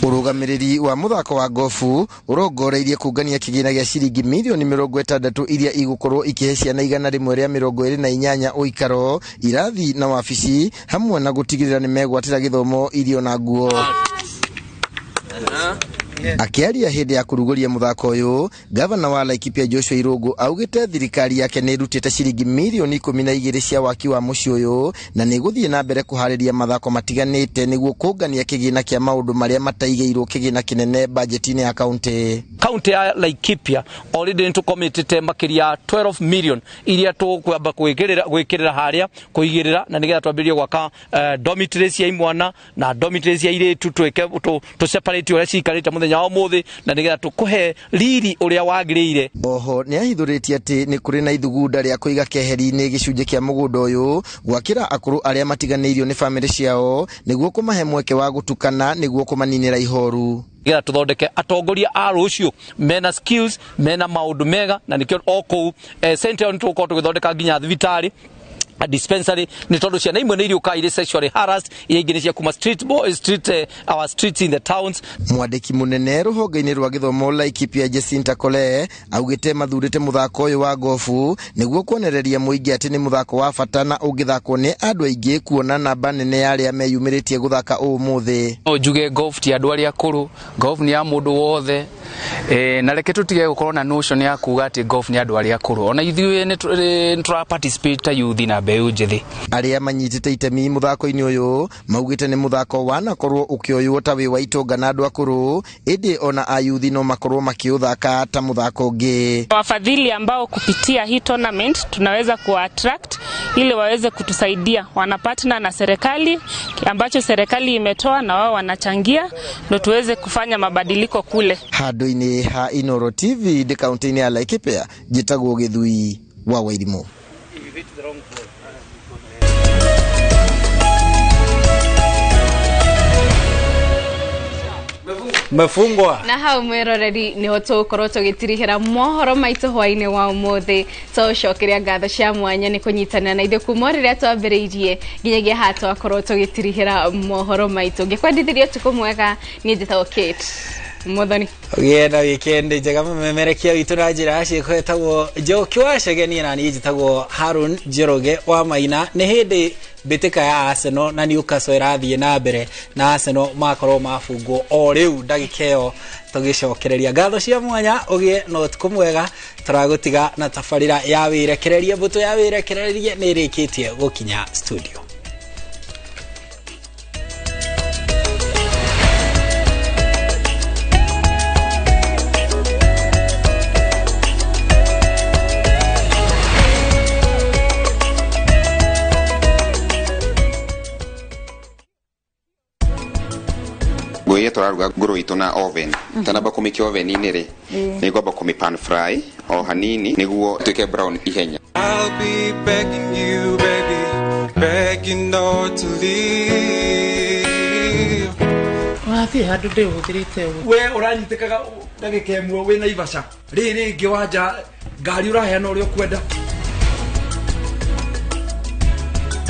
Speaker 12: Ũrũgamĩrĩri wa mũthako wa gofu ũrongoreirie kũngania kĩgĩna gĩa ciringi mirioni 60 iria igũkorwo ikĩhe ciana 128 ũikaro, irathi na wabici, hamwe na gũtigĩrĩra nĩ megwatĩra gĩthomo, irio na nguo. Akĩaria hĩndĩ ya kũrugũria mũthako ũyũ, gavana wa Laikipia Joshua Irũngũ augĩte thirikari yake nĩ ĩrutĩte ciringi mirioni 12 cia waki wa mũciĩ ũyũ, na nĩ ĩgũthiĩ na mbere kũharĩria mathako matiganĩte nĩguo kũngania kĩgĩna kĩa maũndũ marĩa mataigĩirwo kĩgĩna kĩnene bajeti-inĩ ya kaunti.
Speaker 13: Kaunti ya Laikipia already nĩ tũkomitĩte makĩria 12 million iria tũkwamba gwĩkĩrĩra harĩa kũigĩrĩra, na nĩgetha twambĩrĩrie gwaka dormitory cia imwana na dormitory cia airĩtu, twĩke tũ separate ũrĩa ciikarĩte mũthenya wa ũmũthĩ, na nĩgetha tũkũhe riri ũrĩa wagĩrĩire.
Speaker 12: Oho nĩ ahithũrĩtie atĩ nĩ kũrĩ na ithugunda rĩa kũiga keheri-inĩ gĩcunjĩ kĩa mũgũnda ũyũ gwakĩra akũrũ arĩa matiganĩirio nĩ bamĩrĩ ciao nĩguo kũmahe mweke wa gũtukana nĩguo kũmaninĩra ihoru.
Speaker 13: Nĩgetha tũthondeke atongoria a rũciũ mena skills, mena maũndũ mega, na nĩkĩo o kũu center nĩ tũgũkorwo tũgĩthondeka nginya thibitarĩ, a dispensary, nĩ tondũ ciana imwe nĩ iriũkaga irĩ sexually harassed, iria ingĩ nĩ cia kuma street boy, street, our streets in the towns.
Speaker 12: Mwandĩki mũnene rũhonge-inĩ rwa gĩthomo Laikipia Jacinta Kole augĩte mathurĩte mũthako ũyũ wa gofu nĩguo kuonereria mũingĩ atĩ nĩ mũthako wa bata na ũngĩthakwo nĩ andũ aingĩ, kuona namba nene ya arĩa meyumĩrĩtie gũthaka ũmũthĩ.
Speaker 15: No njuge golf ti andũ arĩa akũrũ, golf nĩ ya mũndũ wothe. Na reke tũtige gũkorwo na notion ya kuga atĩ golf nĩ andũ arĩa akũrũ. Ona ithuĩ nĩ tũra participate ta youth na Mbeũ njĩthĩ.
Speaker 12: Arĩa manyitĩte itemi mũthako-inĩ ũyũ maugĩte nĩ mũthako wanakorwo ũkĩoywo ta wĩ wa itonga na andũ akũrũ, ĩndĩ ona ayuthi no makorwo makĩũthaka ta mũthako ũngĩ.
Speaker 2: Wafadhili ambao kupitia hii tournament tunaweza kuwa attract ili waweze kutusaidia, wana partner na serikali ambacho serikali imetoa na wao wanachangia, ndo tuweze kufanya mabadiliko kule.
Speaker 12: Handũ-inĩ ha Inoro TV ndĩ kaunti-inĩ ya Laikipia, njĩtagwo Gĩthui wa Wairimũ.
Speaker 8: Mefungwa
Speaker 11: na hau mwiroreri niho tugukorwo tugitirihira mohoro maitu hwaini wa umuthi. Tũcokeria ngatho cia mwanya ni kunyitanira na ithuĩ kuma rĩrĩa twambĩrĩirie nginyagia haha twakorwo tũgĩtirihĩra mohoro maitũ. Ngĩkwendithĩria ũtukũ mwega, niĩ njĩtagwo Kate Muthoni.
Speaker 8: Ũgĩe na wikendi njega. Mũmemerekia witũ na njĩra ya ciĩko etagwo Njoki wa Chegenia, na niĩ njĩtagwo Harun Njoroge wa Maina. Nĩ hĩndĩ mbĩtĩka ya Arsenal na Newcastle ĩrathiĩ na mbere, na Arsenal makorwo mabungwo o rĩu ndagĩka ĩyo tũgĩcokereria. Ngatho cia mwanya, ũgĩe na ũtukũ mwega. Tũragũtiga na tabarĩra ya wĩrekererie. Mbũtũ ya wĩrekererie nĩ ĩrĩkĩtie gũkinya studio.
Speaker 3: Ngũĩ tũraruga ngũrũ itũ na oven, tanamba kũmĩkia oven-inĩ rĩ, nĩ ngwamba kũmĩ pan fry o hanini nĩguo ĩtuĩke brown ihenya.
Speaker 5: I'll be begging you, baby, begging not to leave.
Speaker 14: Ũrathiĩ handũ ndĩũhũthĩrĩte ũguo.
Speaker 29: We ũranyitĩkaga ndagĩka ĩmwe wĩ Naivasha, rĩrĩ rĩngĩ wanja ngari ũraheana ũrĩa ũkwenda.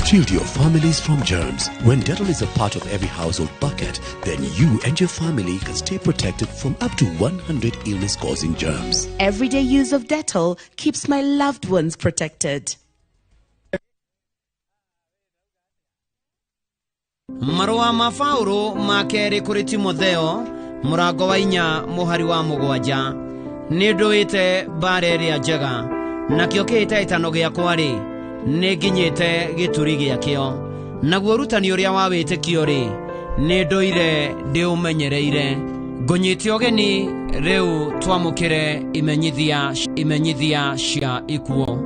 Speaker 32: Shield your families from germs. When Dettol is a part of every household bucket, then you and your family can stay protected from up to 100 illness-causing germs.
Speaker 16: Everyday use of Dettol keeps my loved ones protected.
Speaker 17: Marũa ma Paũlũ ma kerĩ kũrĩ Timotheo mũrango wa 4 mũhari wa 7. Nĩ ndũĩte mbara ĩrĩa njega, nakĩo kĩhĩtahĩtano gĩakwa-rĩ, nĩ nginyĩte gĩturi gĩakĩo. Naguo ũrutani ũrĩa wa wĩtĩkio-rĩ, nĩ ndũire ndĩũmenyereire. Ngũnyite ũgeni rĩu twamũkĩre imenyithia cia ikuũ.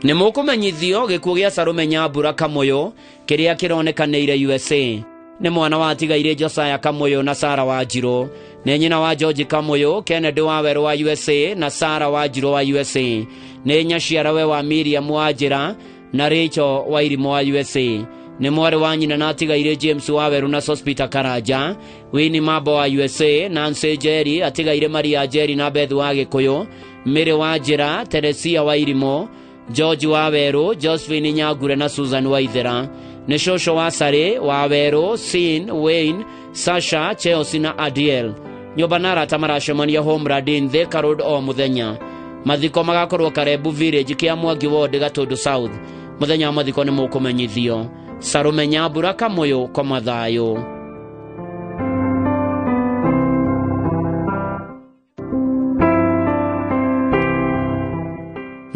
Speaker 17: Nĩ mũkũmenyithio gĩkuũ gĩa Salome Nyambura Kamũyũ kĩrĩa kĩronekanĩire USA. Nĩ mwana wa atigaire Josiah Kamũyũ na Sarah Wanjirũ. Nĩ nyina wa George Kamũyũ, Kennedy wa Werũ wa USA na Sarah Wanjirũ wa USA. Nĩ nyaciarawe wa Miriam wa Njĩra na Rachel wa Irimũ wa USA. Nĩ mwarĩ wa nyina na atigaire James wa Werũ na Sospeter Karanja, Winnie Mambo wa USA, Nancy Njeri, atigaire Maria Njeri na Beth wa Gĩkũyũ, Mary wa Njĩra, Teresia wa Irimũ, George wa Werũ, Josephine Nyagure na Susan wa Ithera. Nĩ cũcũ wa Sarĩ wa Werũ, Sin, Wayne, Sasha, Chelsea na Adiel. Nyũmba na arata maracemania Homeland in Thika Road o mũthenya. Mathiko magakorwo Karebu Village kĩa Mwangi Ward Gatũndũ South. Mũthenya wa mathiko nĩ mũkũmenyithio. Salome Nyambura Kamũyũ, koma thayũ.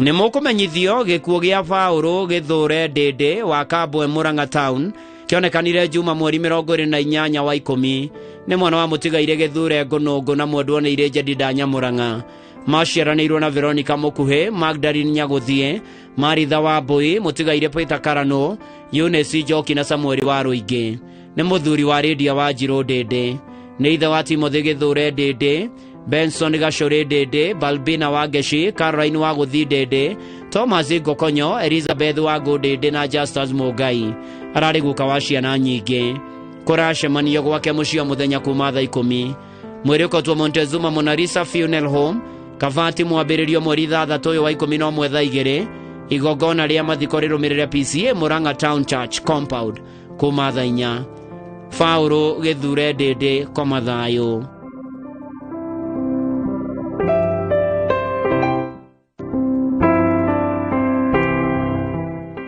Speaker 17: Nĩ mũkũmenyithio gĩkuũ gĩa Paũlũ Gĩthũre Ndĩndĩ wa Kambwe Murang'a Town kĩonekanire Juma mweri 28 wa 10. Nĩ mwana wa mũtigaire Gĩthure Ngũnũngũ na mwendwo nĩ Irĩ Jedida Nyamũrang'a. Maciaranĩirwo na Veronica Mũkuhĩ, Magdalene Nyagũthiĩ, Maritha wa Mbũi, mũtigaire Peter Karano, Eunice Njoki na Samuel wa Rũingĩ. Nĩ mũthuri wa Lydia wa Njirũ Ndĩndĩ. Nĩ ithe wa Timothy Gĩthũre Ndĩndĩ, Benson Gacũrĩ Ndĩndĩ, Balbina wa Ngeci, Caroline wa Gũthi Ndĩndĩ, Thomas Ngokonyo, Elizabeth wa Ngũ Ndĩndĩ na Justus Mũngai. Ararĩ guka wa ciana nyingĩ. Kũracemanio gwake mũciĩ o mũthenya kuma thaa 10. Mwĩrĩ ũkotwo Montezuma Monalisa Funeral Home, Kavati mwambĩrĩrio mweri 6 ũyũ wa 11 thaa 2. Igongona rĩa mathiko rĩrũmĩrĩre PCA Murang'a Town Church Compound kuma thaa 4. Paũlũ Gĩthure Ndĩndĩ, koma thayũ.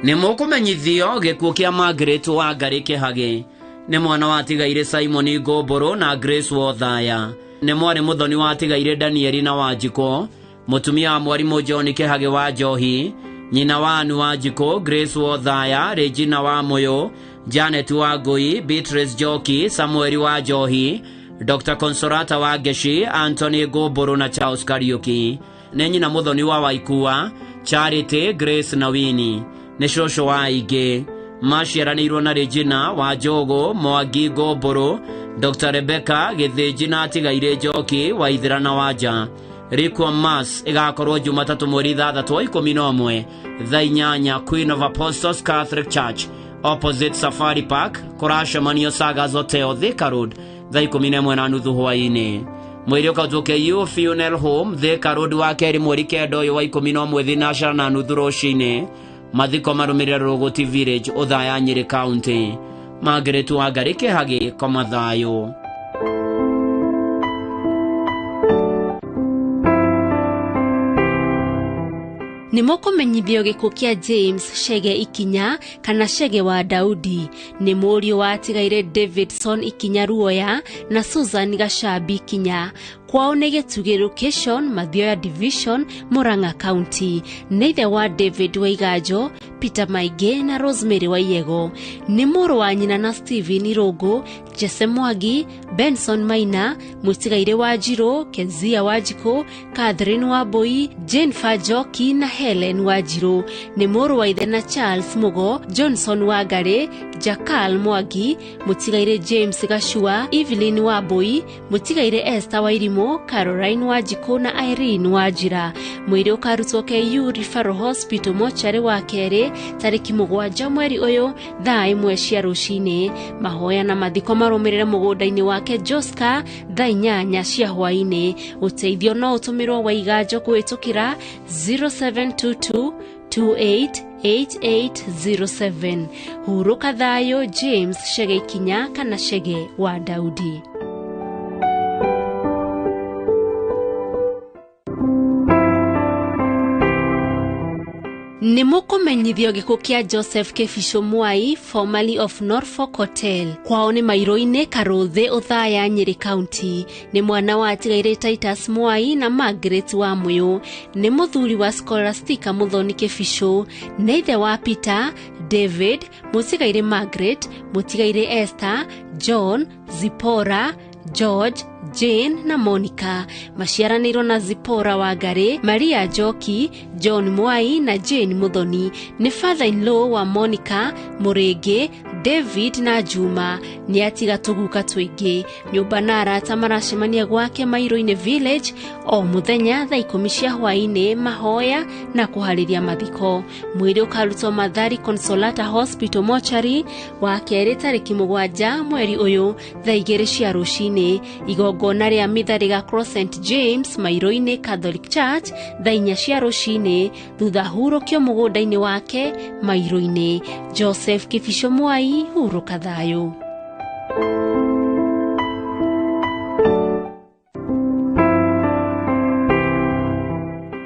Speaker 17: Nĩ mũkũmenyithio gĩkuũ kĩa Margaret wa Ngarĩ Kĩhagĩ. Nĩ mwana wa atigaire Simon Ngombũrũ na Grace Wothaya. Nĩ mwarĩ mũthoni wa atigaire Danieli na Wanjikũ, mũtumia wa mwarimũ John Kĩhagĩ wa Njohi, nyina wa Anu Wanjikũ, Grace Wothaya, Regina wa Mũyũ, Janet wa Ngũi, Beatrice Njoki, Samuel wa Njohi, Dr. Consolata wa Ngeshi, Anthony Ngũmbũrũ na Charles Kariuki. Nĩ nyina mũthoni wa Waikua, Charity, Grace na Winnie. Nĩ cũcũ wa aingĩ. Maciaranĩirwo na Regina wa Njogu, Mwangi Ngũmbũrũ, Dr. Rebecca Gĩthĩnji na atigaire Njoki, Waithera na Wanja. Requiem Mass ĩgakorwo Jumatatũ mweri 6 wa 11 thaa 8 Queen of Apostles Catholic Church opposite Safari Park, kũracemanio Sagas Hotel, Thika Road, thaa 11:30 hwaĩ-inĩ. Mwĩrĩ ũkautwo KU Funeral Home, Thika Road, wa kerĩ mweri 9 ũyũ wa 11 thaa 9:30 rũcinĩ. Mathiko marũmĩrĩre Rũgũti Village, Othaya, Nyĩrĩ County. Margaret Wangari Kĩhagĩ, koma thayũ.
Speaker 6: Nĩ mũkũmenyithio gĩkuũ kĩa James Chege Ikinya kana Chege wa Daudi. Nĩ mũriũ wa atigaire Davidson Ikinya Ruoya na Susan Gacambi Ikinya. Kwao nĩ Gĩtugĩ Location, Mathioya Division, Murang'a County. Nĩ ithe wa David Waiganjo, Peter Maingĩ na Rosemary Waiyego. Nĩ mũrũ wa nyina na Steven Irũngũ, Jesse Mwangi, Benson Maina, mũtigaire wa Njirũ, Kezia Wanjikũ, Catherine Wambui, Jane Fanjoki na Helen Wanjirũ. Nĩ mũrũ wa ithe na Charles Mugo, Johnson Wangari, Jakal Mwangi, mũtigaire James Gachua, Evelyn Wambui, mũtigaire Esther Wairimũ, Caroline Wanjikũ na Irene Wanjira. Mwĩrĩ ũkarutwo KU Referral Hospital mocarĩ wa kerĩ tarĩki 7 mweri ũyũ thaa 1 cia rũcinĩ. Mahoya na mathiko marũmĩrĩre mũgũnda-inĩ wake Joska thaa 8 cia hwaĩ-inĩ. Ũteithio no ũtũmĩrwo Waiganjo kũhĩtũkĩra 0722 288807. Hurũka thayũ James Chege Ikinya kana Chege wa Daudi. Nĩ mũkũmenyithio gĩkuũ kĩa Joseph Kĩbicũ Mwai, formerly of Norfolk Hotel. Kwao nĩ Mairũ-inĩ, Karũthĩ, Othaya, Nyĩrĩ County. Nĩ mwana wa atigaire Titus Mwai na Margaret wa Mũyũ. Nĩ mũthuri wa Scholastica Mũthoni Kĩbicũ. Nĩ ithe wa Peter, David, mũtigaire Margaret, mũtigaire Esther, John, Zipporah, George, Jane na Monica. Maciaranĩirwo na Zipporah Wangari, Maria Njoki, John Mwai na Jane Muthoni. Nĩ father-in-law wa Monica, Mũrĩngĩ, David na Juma. Nĩ atiga tũguka tũingĩ. Nyũmba na arata maracemania gwake Mairũ-inĩ Village o mũthenya thaa 10 cia hwaĩ-inĩ, mahoya na kũharĩria mathiko. Mwĩrĩ ũkarutwo Mathari Consolata Hospital Mortuary wa kerĩ tarĩki 7 mweri ũyũ thaa 2 cia rũcinĩ. Igongona rĩa mitha rĩgakorwo St James Mairũ-inĩ Catholic Church thaa 4 cia rũcinĩ, thutha hurũkio mũgũnda-inĩ wake Mairũ-inĩ. Joseph Kĩbicũ Mwai, hurũka thayũ.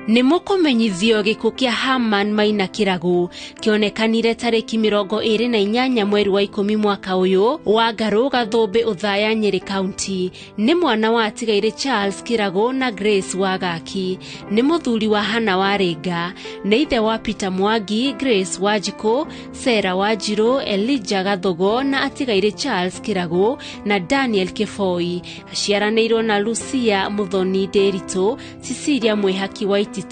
Speaker 6: Nĩ mũkũmenyithio gĩkuũ kĩa Herman Maina Kĩragũ kĩonekanire tarĩki 28 mweri wa 10 mwaka ũyũ wa Ngarũ Gathũmbĩ, Othaya, Nyĩrĩ County. Nĩ mwana wa atigaire Charles Kĩragũ na Grace Wagaki. Nĩ mũthuri wa Hannah Warĩnga. Nĩ ithe wa Peter Mwangi, Grace Wanjikũ, Sarah Wanjirũ, Elijah Gathogo na atigaire Charles Kĩragũ na Daniel Kĩboi. Aciaranĩirwo na Lucia Muthoni Ndĩritũ, Cecilia Mwĩhaki wa Ititũ,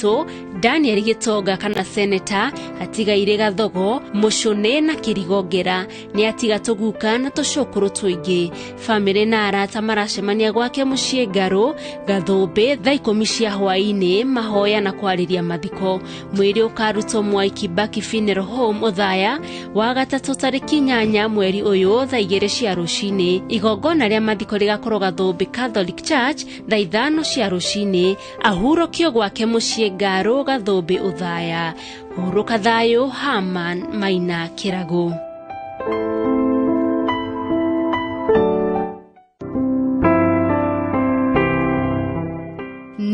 Speaker 6: Daniel Gĩtonga kana Seneta, atigaire Gathogo, Mũcũnĩ na Kĩrigongera. Nĩ atiga tũguka na tũcũkũrũ tũingĩ. Famĩlĩ na arata maracemania gwake mũciĩ Ngarũ Gathũmbĩ thaa 10 cia hwaĩ-inĩ, mahoya na kwarĩria mathiko. Mwĩrĩ ũkarutwo Mwai Kibaki Funeral Home Othaya wa gatatũ tarĩki 8 mweri ũyũ thaa 2 cia rũcinĩ. Igongona rĩa mathiko rĩgakorwo Gathũmbĩ Catholic Church thaa 5 cia rũcinĩ. Ahurũkio gwake mũciĩ Ngarũ Gathũmbĩ Othaya. Hurũka thayũ Herman Maina Kĩragũ.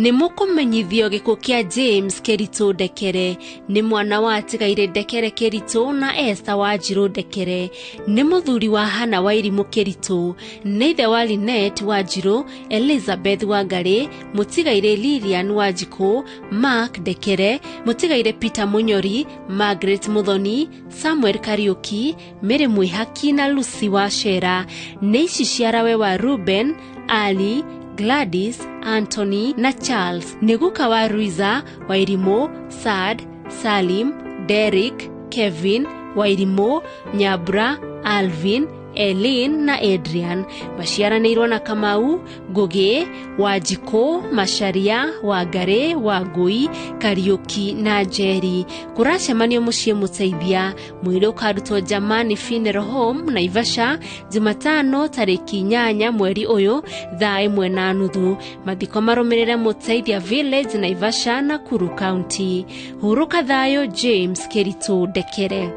Speaker 6: Nĩ mũkũmenyithio gĩkuũ kĩa James Kĩritũ Ndekere. Nĩ mwana wa atigaire Ndekere Kĩritũ na Esther Wanjirũ Ndekere. Nĩ mũthuri wa Hannah Wairimũ Kĩritũ. Nĩ ithe wa Lynette Wanjirũ, Elizabeth Wangarĩ, mũtigaire Lilian Wanjikũ, Mark Ndekere, mũtigaire Peter Munyori, Margaret Muthoni, Samuel Kariuki, Mary Mwihaki na Lucy Wachera. Nĩ ici ciarawe wa Ruben, Ali, Gladys, Anthony na Charles. Nĩ guka wa Ruiza, Wairimũ, Saad, Salim, Derrick, Kevin, Wairimũ, Nyabra, Alvin, Elin na Adrian. Maciaranĩirwo na Kamau, Ngugi, Wanjikũ, Macharia, Wangari, Wangui, Kariuki na Njeri. Kũracemanio mũciĩ mũteithia. Mwĩrĩ ũkarutwo Jamani Funeral Home, Naivasha, Jumatano tarĩki 8 mweri ũyũ thaa 1:30. Mathiko marũmĩrĩre Mũteithia Village, Naivasha, Nakuru County. Hurũka thayũ James Kĩritũ Ndekere.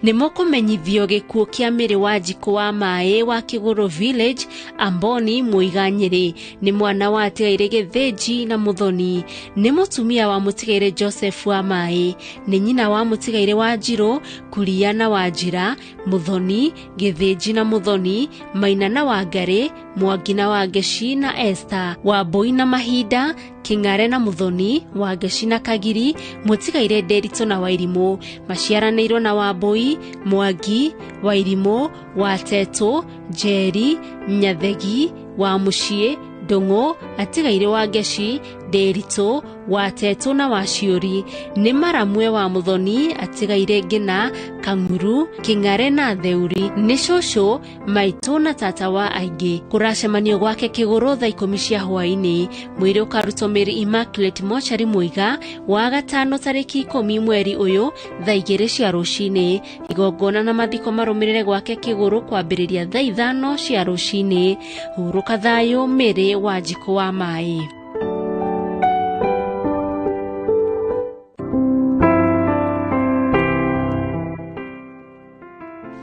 Speaker 6: Nĩ mũkũmenyithio gĩkuũ kĩa Mary Wanjikũ wa Maĩ wa Kĩgũrũ Village, Amboni, Mũiga, Nyĩrĩ. Nĩ mwana wa atigaire Gĩthĩnji na Mũthoni. Nĩ mũtumia wa mũtigaire Joseph wa Maĩ. Nĩ nyina wa mũtigaire Wanjirũ, Kuria na Wanjira, Mũthoni, Gĩthĩnji na Mũthoni, Maina na Wangarĩ, Mwangi na Wangeci na Esther, Wambui na Mahinda, Kĩng'are na Mũthoni, Wangeci na Kagiri, mũtigaire Nderitu na Wairimũ. Maciaranĩirwo na Wambui, Mwangi, Wairimũ, Watetũ, Njeri, Nyathegi, Wamuciĩ, Ndũng'ũ, atigaire Wangeci, Nderitu, Watetũ na Waciũri. Nĩ maramwe wa Mũthoni, atigaire Ngĩna, Kang'uru, Kĩng'are na Theuri. Nĩ cũcũ, maitũ na tata wa aingĩ. Kũracemanio gwake Kĩgũrũ thaa 10 cia hwaĩ-inĩ. Mwĩrĩ ũkarutwo Mary Immaculate Mochari Mũiga wa gatano tarĩki 10 mweri ũyũ thaa 2 cia rũcinĩ. Igongona na mathiko marũmĩrĩre gwake Kĩgũrũ kwambĩrĩria thaa 5 cia rũcinĩ. Hurũka thayũ Mary Wanjikũ wa Maĩ.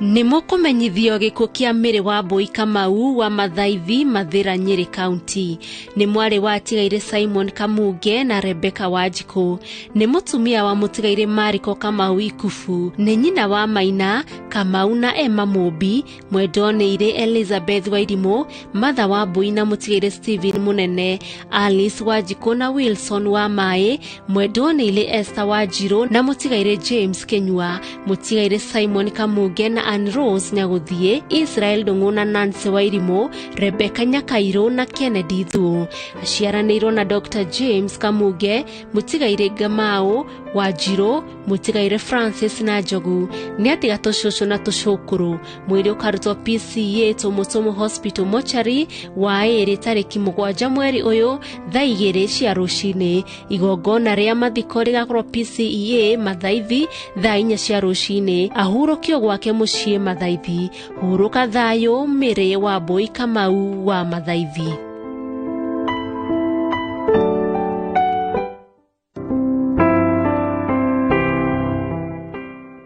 Speaker 6: Nĩ mũkũmenyithio gĩkuũ kĩa Mary Wambui Kamau wa Mathaithi, Mathĩra, Nyĩrĩ County. Nĩ mwarĩ wa atigaire Simon Kamunge na Rebecca Wanjikũ. Nĩ mũtumia wa mũtigaire Mariko Kamau Ikubu. Nĩ nyina wa Maina Kamau na Emma Mũmbi, mwendwa-nĩirĩ Elizabeth Wairimũ, Martha Wambui na mũtigaire Stephen Mũnene, Alice Wanjikũ na Wilson wa Maĩ, mwendwa-nĩirĩ Esther Wanjirũ na mũtigaire James Kenyua, mũtigaire Simon Kamunge na Ann Rose Nyagũthiĩ, Israel Ndũng'ũ na Nancy Wairimũ, Rebecca Nyakairũ na Kennedy Thuo. Aciaranĩirwo na Dr. James Kamunge, mũtigaire Ngamau, Wanjirũ, mũtigaire Francis na Njogu. Nĩ atiga tũcũcũ na tũcũkũrũ. Mwĩrĩ ũkarutwo PCA Tũmũtũmũ Hospital Mochari wa ĩrĩ tarĩki 7 mweri ũyũ thaa 2 cia rũcinĩ. Igongona rĩa mathiko rĩgakorwo PCEA Mathaithi thaa 4 cia rũcinĩ. Ahurũkio gwake mũciĩ Mathaithi. Hurũka thayũ Mary Wambui Kamau wa Mathaithi.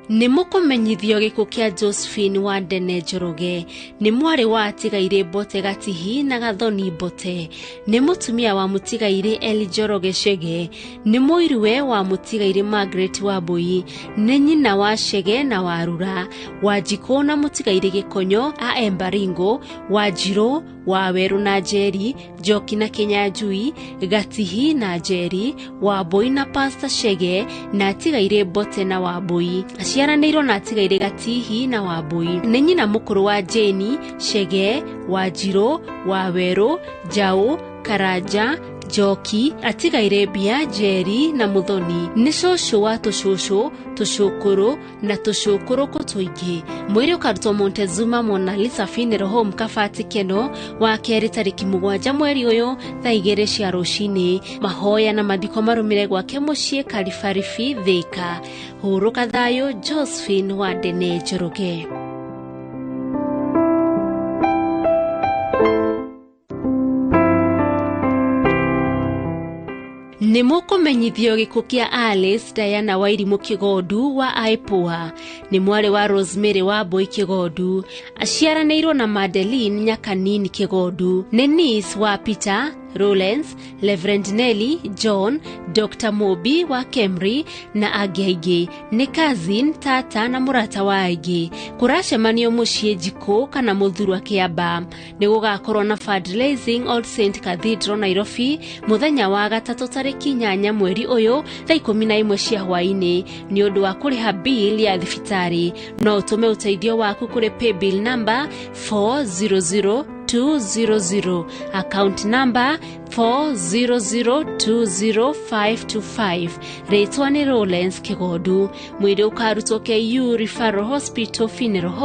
Speaker 6: Nĩ mũkũmenyithio gĩkuũ kĩa Josephine Wandene Njoroge. Nĩ mwarĩ wa atigaire Mbote Gatihi na Gathoni Mbote. Nĩ mũtumia wa mũtigaire Eli Njoroge Chege. Nĩ mũiruwe wa mũtigaire Margaret Wambui. Nĩ nyina wa Chege na Warura, Wanjikũ na mũtigaire Gĩkonyo a Embaringo, Wanjirũ, Wawerũ na Njeri, Njoki na Kĩnyanjui, Gatihi na Njeri, Wambui na Pastor Chege na atigaire Mbote na Wambui. Aciaranĩirwo na atigaire Gatihi na Wambui. Nĩ nyina mũkũrũ wa Jane, Chege, Wanjirũ, Wawerũ, Njaũ, Karanja, Njoki, atigaire Mbia, Njeri na Mũthoni. Nĩ cũcũ wa tũcũcũ, tũcũkũrũ na tũcũkũrũkũ tũingĩ. Mwĩrĩ ũkarutwo Montezuma Mona Lisa Funeral Home Kabati Keno wa kerĩ tarĩki 7 mweri ũyũ thaa 2 cia rũcinĩ. Mahoya na mathiko marũmĩre gwake mũciĩ Karibaribi, Thĩka. Hurũka thayũ Josephine Wandene Njoroge. Nĩ mũkũmenyithio gĩkuũ kĩa Alice Diana Wairimũ Kĩgondu wa Aipoa, nĩ mwarĩ wa Rosemary wa Mbui Kĩgondu, aciaranĩirwo na Madeline Nyakanini Kĩgondu, nĩ niece wa Peter Lawrence, Reverend Nelly John, Dr. Mobi wa Kemri na angĩ aingĩ, nĩ cousin, tata na mũrata wa aingĩ. Kũracemanio mũciĩ Njikũ kana Mũthurwa Kĩamba. Nĩ gũgakorwo na fundraising All Saint Cathedral Nairobi mũthenya wa gatatũ tarĩki 8 mweri ũyũ thaa 11 cia hwaĩ-inĩ nĩ ũndũ wa kũrĩha bill ya thibitarĩ. No ũtũme ũteithio waku kũrĩ paybill number 400200, account number 40020525. Rĩtwa nĩ Lawrence Kĩgondu. Mwĩrĩ ũkarutwo KU Referral Hospital Funeral Home.